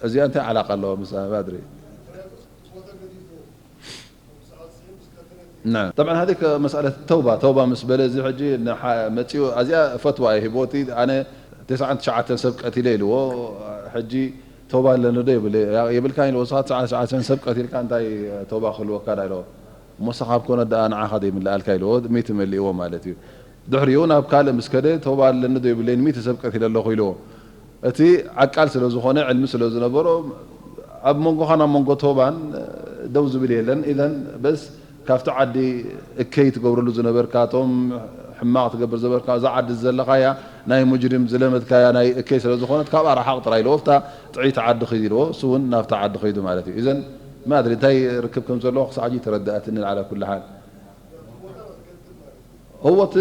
እዚኣ እንታይ ዓላቃ ኣለዋ ምስ ባድሪ? نعم. طبعا هذه مسألة توبة، توبة ምስ በለ እዚ ሕጂ ንሓ- መጺኡ እዚኣ ፈትዋ እየ ሂቦ። እቲ ኣነ ተስዓን ትሽዓተን ሰብ ቀቲለ ኢልዎ፣ ሕጂ ተውባ ኣለኒ ዶ ይብል? የብልካን ኢልዎ። ንስኻ ተስዓን ትሽዓተን ሰብ ቀቲልካ እንታይ ተውባ ክህልወካ ዳ ኢልዎ። እሞ ንስኻ ኣብ ኮነ ደኣ ንዓኻ ዶ ይምልኣልካ ኢልዎ፣ ሚእቲ መሊእዎ ማለት እዩ። ድሕሪኡ ናብ ካልእ ምስ ከደ ተውባ ኣለኒ ዶ ይብለይን ሚእቲ ሰብ ቀቲለ ኣለኹ ኢልዎ። እቲ ዓቃል ስለ ዝኾነ ዕልሚ ስለ ዝነበሮ ኣብ መንጎኻን ኣብ መንጎ ተውባን ደው ዝብል የለን። ኢዘን በስ ካብቲ ዓዲ እከይ ትገብረሉ ዝነበርካ፣ እቶም ሕማቕ ትገብር ዝነበርካ፣ እዛ ዓዲ ዘለኻያ ናይ ሙጅሪም ዝለመድካያ ናይ እከይ ስለ ዝኾነት ካብኣ ረሓቕ ጥራይ ኢልዎ፣ ኣብታ ጥዕይቲ ዓዲ ኺድ ኢልዎ፣ እሱ እውን ናብታ ዓዲ ኸይዱ ማለት እዩ። ኢዘን ማድሪ እንታይ ርክብ ከም ዘለዎ ክሳዕ ሕጂ ተረድኣትኒ። ዓላ ኩሉ ሓል እዎ እቲ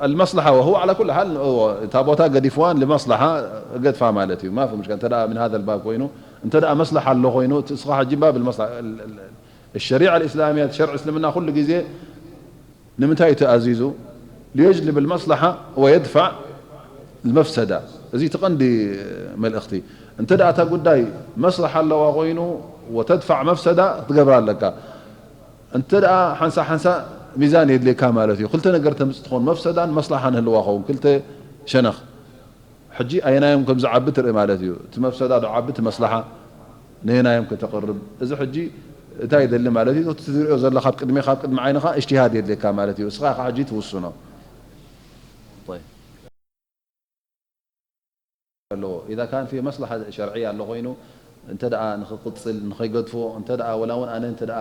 المصلحة وهو على كل حال እዎ እታ ቦታ ገዲፍዋን لمصلحة ገድፋ ማለት እዩ። ما في مشكلة እንተ ደኣ من هذا الباب ኮይኑ እንተ ደኣ መስለሓ ኣሎ ኮይኑ እቲ እስኻ ሕጂ باب المصلحة الشريعة الإسلامية ሸርዒ እስልምና ኩሉ ግዜ ንምንታይ እዩ ተኣዚዙ؟ ليجلب المصلحة ويدفع المفسدة። እዚ እቲ ቀንዲ መልእኽቲ። እንተ ደኣ እታ ጉዳይ መስለሓ ኣለዋ ኮይኑ وتدفع مفسدة ክትገብራ ኣለካ። እንተ ደኣ ሓንሳእ ሓንሳእ ሚዛን የድልየካ ማለት እዩ። ክልተ ነገር ተምጽእ ትኾን፣ መፍሰዳን መስላሓን ህልዋ ኸውን፣ ክልተ ሸነኽ። ሕጂ ኣየናዮም ከም ዝዓቢ ትርኢ ማለት እዩ። እቲ መፍሰዳ ዶ ዓቢ፣ እቲ መስላሓ ነየናዮም ከተቕርብ። እዚ ሕጂ እንታይ ይደሊ ማለት እዩ? እቲ ትሪኦ ዘለኻ ኣብ ቅድሜኻ፣ ኣብ ቅድሚ ዓይንኻ እጅትሃድ የድልየካ ማለት እዩ። እስኻ ኢኻ ሕጂ ትውስኖ። طيب. ኣለዎ። إذا كان في مصلحة شرعية ኣሎ ኮይኑ፣ እንተ ደኣ ንኽቕጽል፣ ንኸይገድፎ፣ እንተ ደኣ ወላ እውን ኣነ እንተ ደኣ፣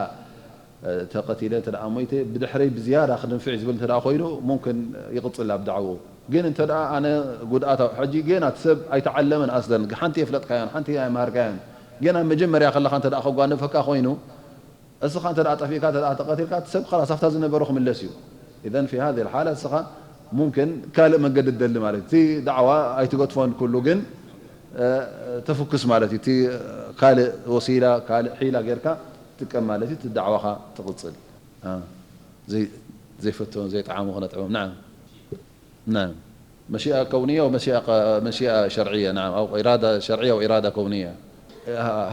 እ፣ ተቐቲለ፣ እንተ ደኣ ሞይተ፣ ብድሕረይ ብዝያዳ ክድንፍዕ ዝብል እንተ ደኣ ኮይኑ፣ ሙምክን ይቕጽል ኣብ ዳዕውኡ። ግን እንተ ደኣ ኣነ ጉድኣት ኣብ-፣ ሕጂ ጌና እቲ ሰብ ኣይተዓለመን ኣስለን፣ ሓንቲ የፍለጥካዮን፣ ሓንቲ ኣይመሃርካዮን። ጌና መጀመርያ ከለኻ እንተ ደኣ ከጓንፈካ ኮይኑ፣ እስኻ እንተ ደኣ ጠፊእካ፣ እንተ ደኣ ተቐቲልካ፣ እቲ ሰብ خلاص ኣብታ ዝነበሮ ክምለስ እዩ። إذن في هذه الحالة እስኻ ممكن ካልእ መንገዲ ትደሊ ማለት እዩ። እቲ ዳዕዋ ኣይትገድፎን ኩሉ፣ ግን፣ እ፣ ተፍኩስ ማለት እዩ። እቲ ካልእ ወሲላ፣ ካልእ ሒላ ጌርካ ትጥቀም ማለት እዩ። እቲ ዳዕዋኻ ትቕጽል። እ፣ ዘይ-፣ ዘይፈትዎም፣ ዘይጠዓሙ ክነጥዕሞም። نعم. نعم. مشيئة كونية ومشيئة ق-، مشيئة شرعية، نعم، أو إرادة شرعية وإرادة كونية.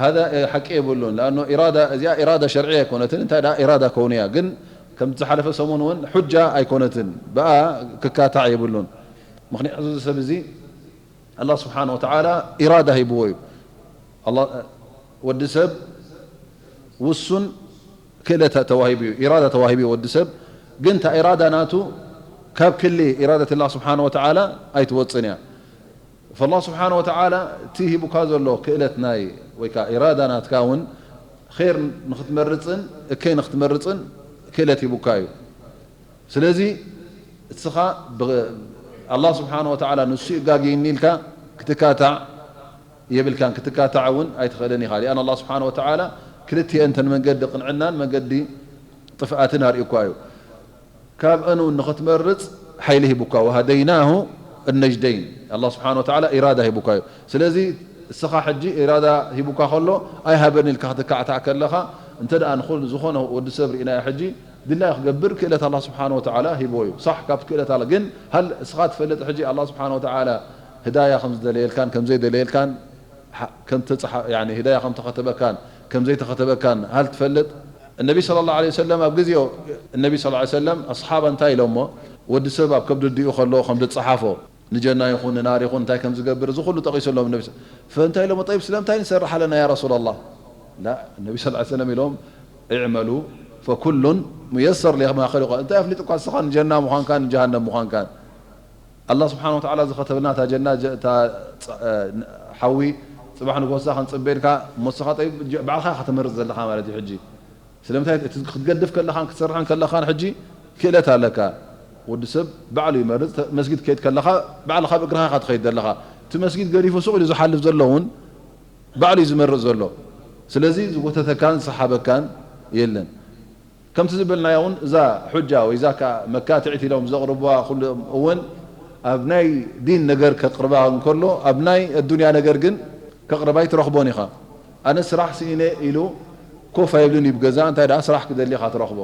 هذا ሓቂ የብሉን። لأنه إرادة፣ እዚኣ إرادة شرعية ኣይኮነትን፣ እንታይ ደኣ إرادة كونية። ግን ከም ዝሓለፈ ሰሙን እውን ሑጃ ኣይኮነትን። ብኣ ክካታዕ የብሉን። ምኽንያቱ እዚ ሰብ እዚ ኣላህ ስብሓነ ወተዓላ ኢራዳ ሂብዎ እዩ። ኣላህ፣ ወዲ ሰብ ውሱን ክእለት ተዋሂቡ እዩ፣ ኢራዳ ተዋሂቡ እዩ ወዲ ሰብ። ግን እታ ኢራዳ ናቱ ካብ ክሊ ኢራደት ኣላህ ስብሓነ ወተዓላ ኣይትወፅን እያ። ፈላህ ስብሓነ ወተዓላ እቲ ሂቡካ ዘሎ ክእለት ናይ፣ ወይ ከዓ ኢራዳ ናትካ እውን ኸይር ንኽትመርፅን እከይ ንኽትመርፅን ክእለት ሂቡካ እዩ። ስለዚ እስኻ ብ-፣ ኣላህ ስብሓነ ወተዓላ ንሱ ይጋግይኒ ኢልካ ክትካታዕ የብልካን፣ ክትካታዕ እውን ኣይትኽእልን ኢኻ። ሊኣን ኣላህ ስብሓነ ወተዓላ ክልቲአን እተን መንገዲ ቅንዕናን መንገዲ ጥፍኣትን ኣርእዩኳ እዩ። ካብአን እውን ንኽትመርጽ ሓይሊ ሂቡካ። ወሃደይናሁ እነጅደይን። ኣላህ ስብሓነ ወተዓላ ኢራዳ ሂቡካ እዩ። ስለዚ እስኻ ሕጂ ኢራዳ ሂቡካ ከሎ ኣይሃበን ኢልካ ክትካዕታዕ ከለኻ፣ እንተ ደኣ ንኹል-፣ ዝኾነ ወዲ ሰብ ርኢናዮ ሕጂ ድላዩ ክገብር ክእለት ኣላህ ስብሓነ ወተዓላ ሂብዎ እዩ። ሳሕ፣ ካብቲ ክእለት ኣላ። ግን ሃል እስኻ ትፈልጥ ሕጂ ኣላህ ስብሓነ ወተዓላ ህዳያ ከም ዝደለየልካን ከም ዘይደለየልካን፣ ሓ-፣ ከም ተጽሓ-፣ ያኒ ህዳያ ከም ተኸተበካን ከም ዘይተኸተበካን ሃል ትፈልጥ? እነቢ ሰለላሁ ዐለይሂ ወሰለም ኣብ ግዜኡ፣ እነቢ ሰለላሁ ዐለይሂ ወሰለም ኣስሓባ እንታይ ኢሎሞ? ወዲ ሰብ ኣብ ከብዲ ኣዲኡ ከሎ ከም ዝጸሓፎ፣ ንጀና ይኹን ንናር ይኹን እንታይ ከም ዝገብር፣ እዚ ኩሉ ጠቒሱ ኣለዎም ነቢ። ፈእንታይ ኢሎሞ? ጠይብ፣ ስለምንታይ ንሰርሕ ኣለና ያ ረሱላላህ? ላ፣ እነቢ ሰለላሁ ዐለይሂ ወሰለም ኢሎም፣ "እዕመሉ ፈኩሉን ሙየሰር ሊማ ኹሊቀ።" እንታይ ኣፍሊጡካ ንስኻ ንጀና ምዃንካን ንጀሃነም ምዃንካን? ኣላህ ስብሓነ ወተዓላ ዝኸተበልና እታ ጀና፣ ጀ-፣ እታ ጸ-፣ እ፣ ሓዊ ጽባሕ ንጎሳ ክንጽበየልካ፣ እሞ ንስኻ ጠይብ፣ ጀ-፣ ባዕልኻ ኢኻ ትመርጽ ዘለኻ ማለት እዩ። ሕጂ ስለምንታይ እቲ ክትገድፍ ከለኻን ክትሰርሕን ከለኻን ሕጂ ክእለት ኣለካ። ወዲ ሰብ ባዕሉ ይመርጽ። ተ-፣ መስጊድ ክትከይድ ከለኻ ባዕልኻ ብእግርኻ ኢኻ ትኸይድ ዘለኻ። እቲ መስጊድ ገዲፉ ሱቕ ኢሉ ዝሓልፍ ዘሎ እውን ባዕሉ እዩ ዝመርጽ ዘሎ። ስለዚ ዝጎተተካን ዝሰሓበካን የለን። ከምቲ ዝበልናዮ እውን እዛ ሑጃ ወይ እዛ ከ-፣ መካትዒት ኢሎም ዘቕርብዋ ኩሉ እውን ኣብ ናይ ዲን ነገር ከቕርባ እንከሎ፣ ኣብ ናይ ኣዱንያ ነገር ግን ከቕርባ ኣይትረኽቦን ኢኻ። ኣነ ስራሕ ስኢነ ኢሉ ኮፍ ኣይብልን እዩ ብገዛ፣ እንታይ ደኣ ስራሕ ክደሊ ኢኻ ትረኽቦ።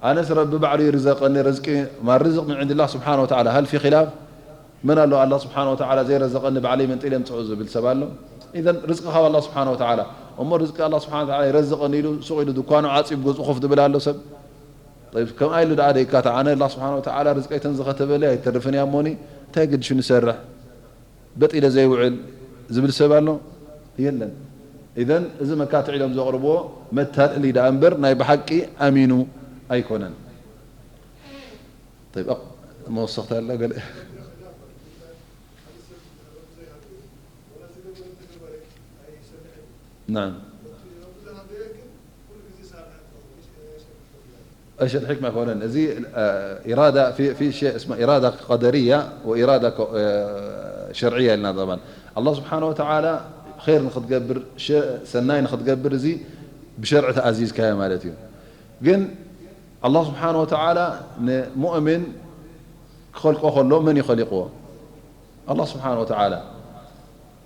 ኣነስ ረቢ ባዕሉ ይርዘቀኒ፣ ርዝቂ ማን ርዝቅ ምን ዕንድላህ ስብሓነ ወተዓላ፣ ሃል ፊ ኺላፍ? መን ኣሎ ኣላህ ስብሓነ ወተዓላ ዘይረዘቀኒ ባዕለይ መንጢለ የምፅኦ ዝብል ሰብ ኣሎ? ኢዘን ርዝቂ ካብ ኣላህ ስብሓነ ወተዓላ። እሞ ርዝቂ ኣላህ ስብሓነ ወተዓላ ይረዝቀኒ ኢሉ ሱቅ ኢሉ ድኳኑ ዓፂቡ ገዝኡ ኮፍ ዝብል ኣሎ ሰብ? ጠይብ፣ ከምኣ ኢሉ ደኣ ደይካታዕ፣ ኣነ ኣላህ ስብሓነ ወተዓላ ርዝቀይ ተን ዝኸተበለይ ኣይተርፍን እያ እሞኒ እንታይ ግድሹ ንሰርሕ? በጢለ ዘይውዕል ዝብል ሰብ ኣሎ? የለን። ኢዘን እዚ መካትዕ ኢሎም ዘቕርብዎ መታለሊ ደኣ እምበር ናይ ብሓቂ ኣሚኑ ኣይኮነን። ጠይብ፣ ኣቕ-፣ መወሰኽታ ኣላ ገለ? ናም። እሺ፣ الحكمة ኮነን። እዚ፣ አ፣ ኢራዳ፣ ፊ፣ ፊ ሸይ እስማ ኢራዳ ቀደርያ ወኢራዳ ኮ-፣ አ፣ ሸርዕያ ኢልና ጠባን። ኣላህ ስብሓነ ወተዓላ ኸይር ንኽትገብር፣ ሸ-፣ ሰናይ ንኽትገብር እዚ ብሸርዒ ተኣዚዝካዮ ማለት እዩ። ግን ኣላህ ስብሓነ ወተዓላ ንሙእሚን ክኸልቆ ከሎ መን እዩ ኸሊቕዎ? ኣላህ ስብሓነ ወተዓላ።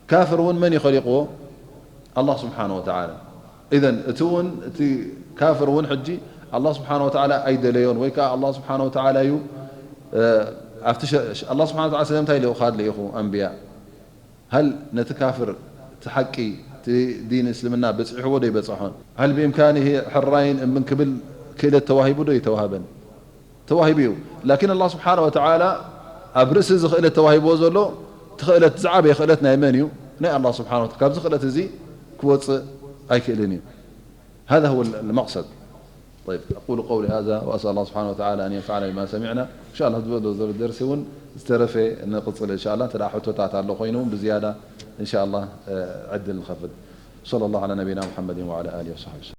ካፍር እውን መን እዩ ኸሊቕዎ? ኣላህ ስብሓነ ወተዓላ። ኢዘን እቲ እውን፣ እቲ ካፍር እውን ሕጂ ኣላህ ስብሓነ ወተዓላ ኣይደለዮን፣ ወይ ከዓ ኣላህ ስብሓነ ወተዓላ እዩ፣ እ፣ ኣብቲ ሸ-፣ ሸ-፣ ኣላህ ስብሓነ ወተዓላ ስለምንታይ ልኡኻት ልኢኹ ኣንብያ? ሃል ነቲ ካፍር እቲ ሓቂ፣ እቲ ዲን እስልምና በፂሕዎ ዶ ይበፅሖን? ሃል ብኢምካኒሂ ሕራይን እምን ክብል ክእለት ተዋሂቡ ዶ ይተዋሃበን? ተዋሂቡ እዩ። ላኪን ኣላህ ስብሓነ ወተዓላ ኣብ ርእሲ እዚ ክእለት ተዋሂብዎ ዘሎ፣ እቲ ክእለት ዝዓበየ ክእለት ናይ መን እዩ? ናይ ኣላህ ስብሓነ ወተዓላ። ካብዚ ክእለት እዚ ክወፅእ ኣይክእልን እዩ። هذا هو المقصد. طيب، أقول قولي هذا وأسأل الله سبحانه وتعالى أن ينفعنا بما سمعنا. إن شاء الله ዝበሎ ዘሎ ደርሲ እውን ዝተረፈ ንቕጽል إن شاء الله። እንተ ደኣ ሕቶታት ኣሎ ኮይኑ እውን ብዝያዳ إن شاء الله ዕድል ንኸፍት። صلى الله على نبينا محمد وعلى آله وصحبه وسلم.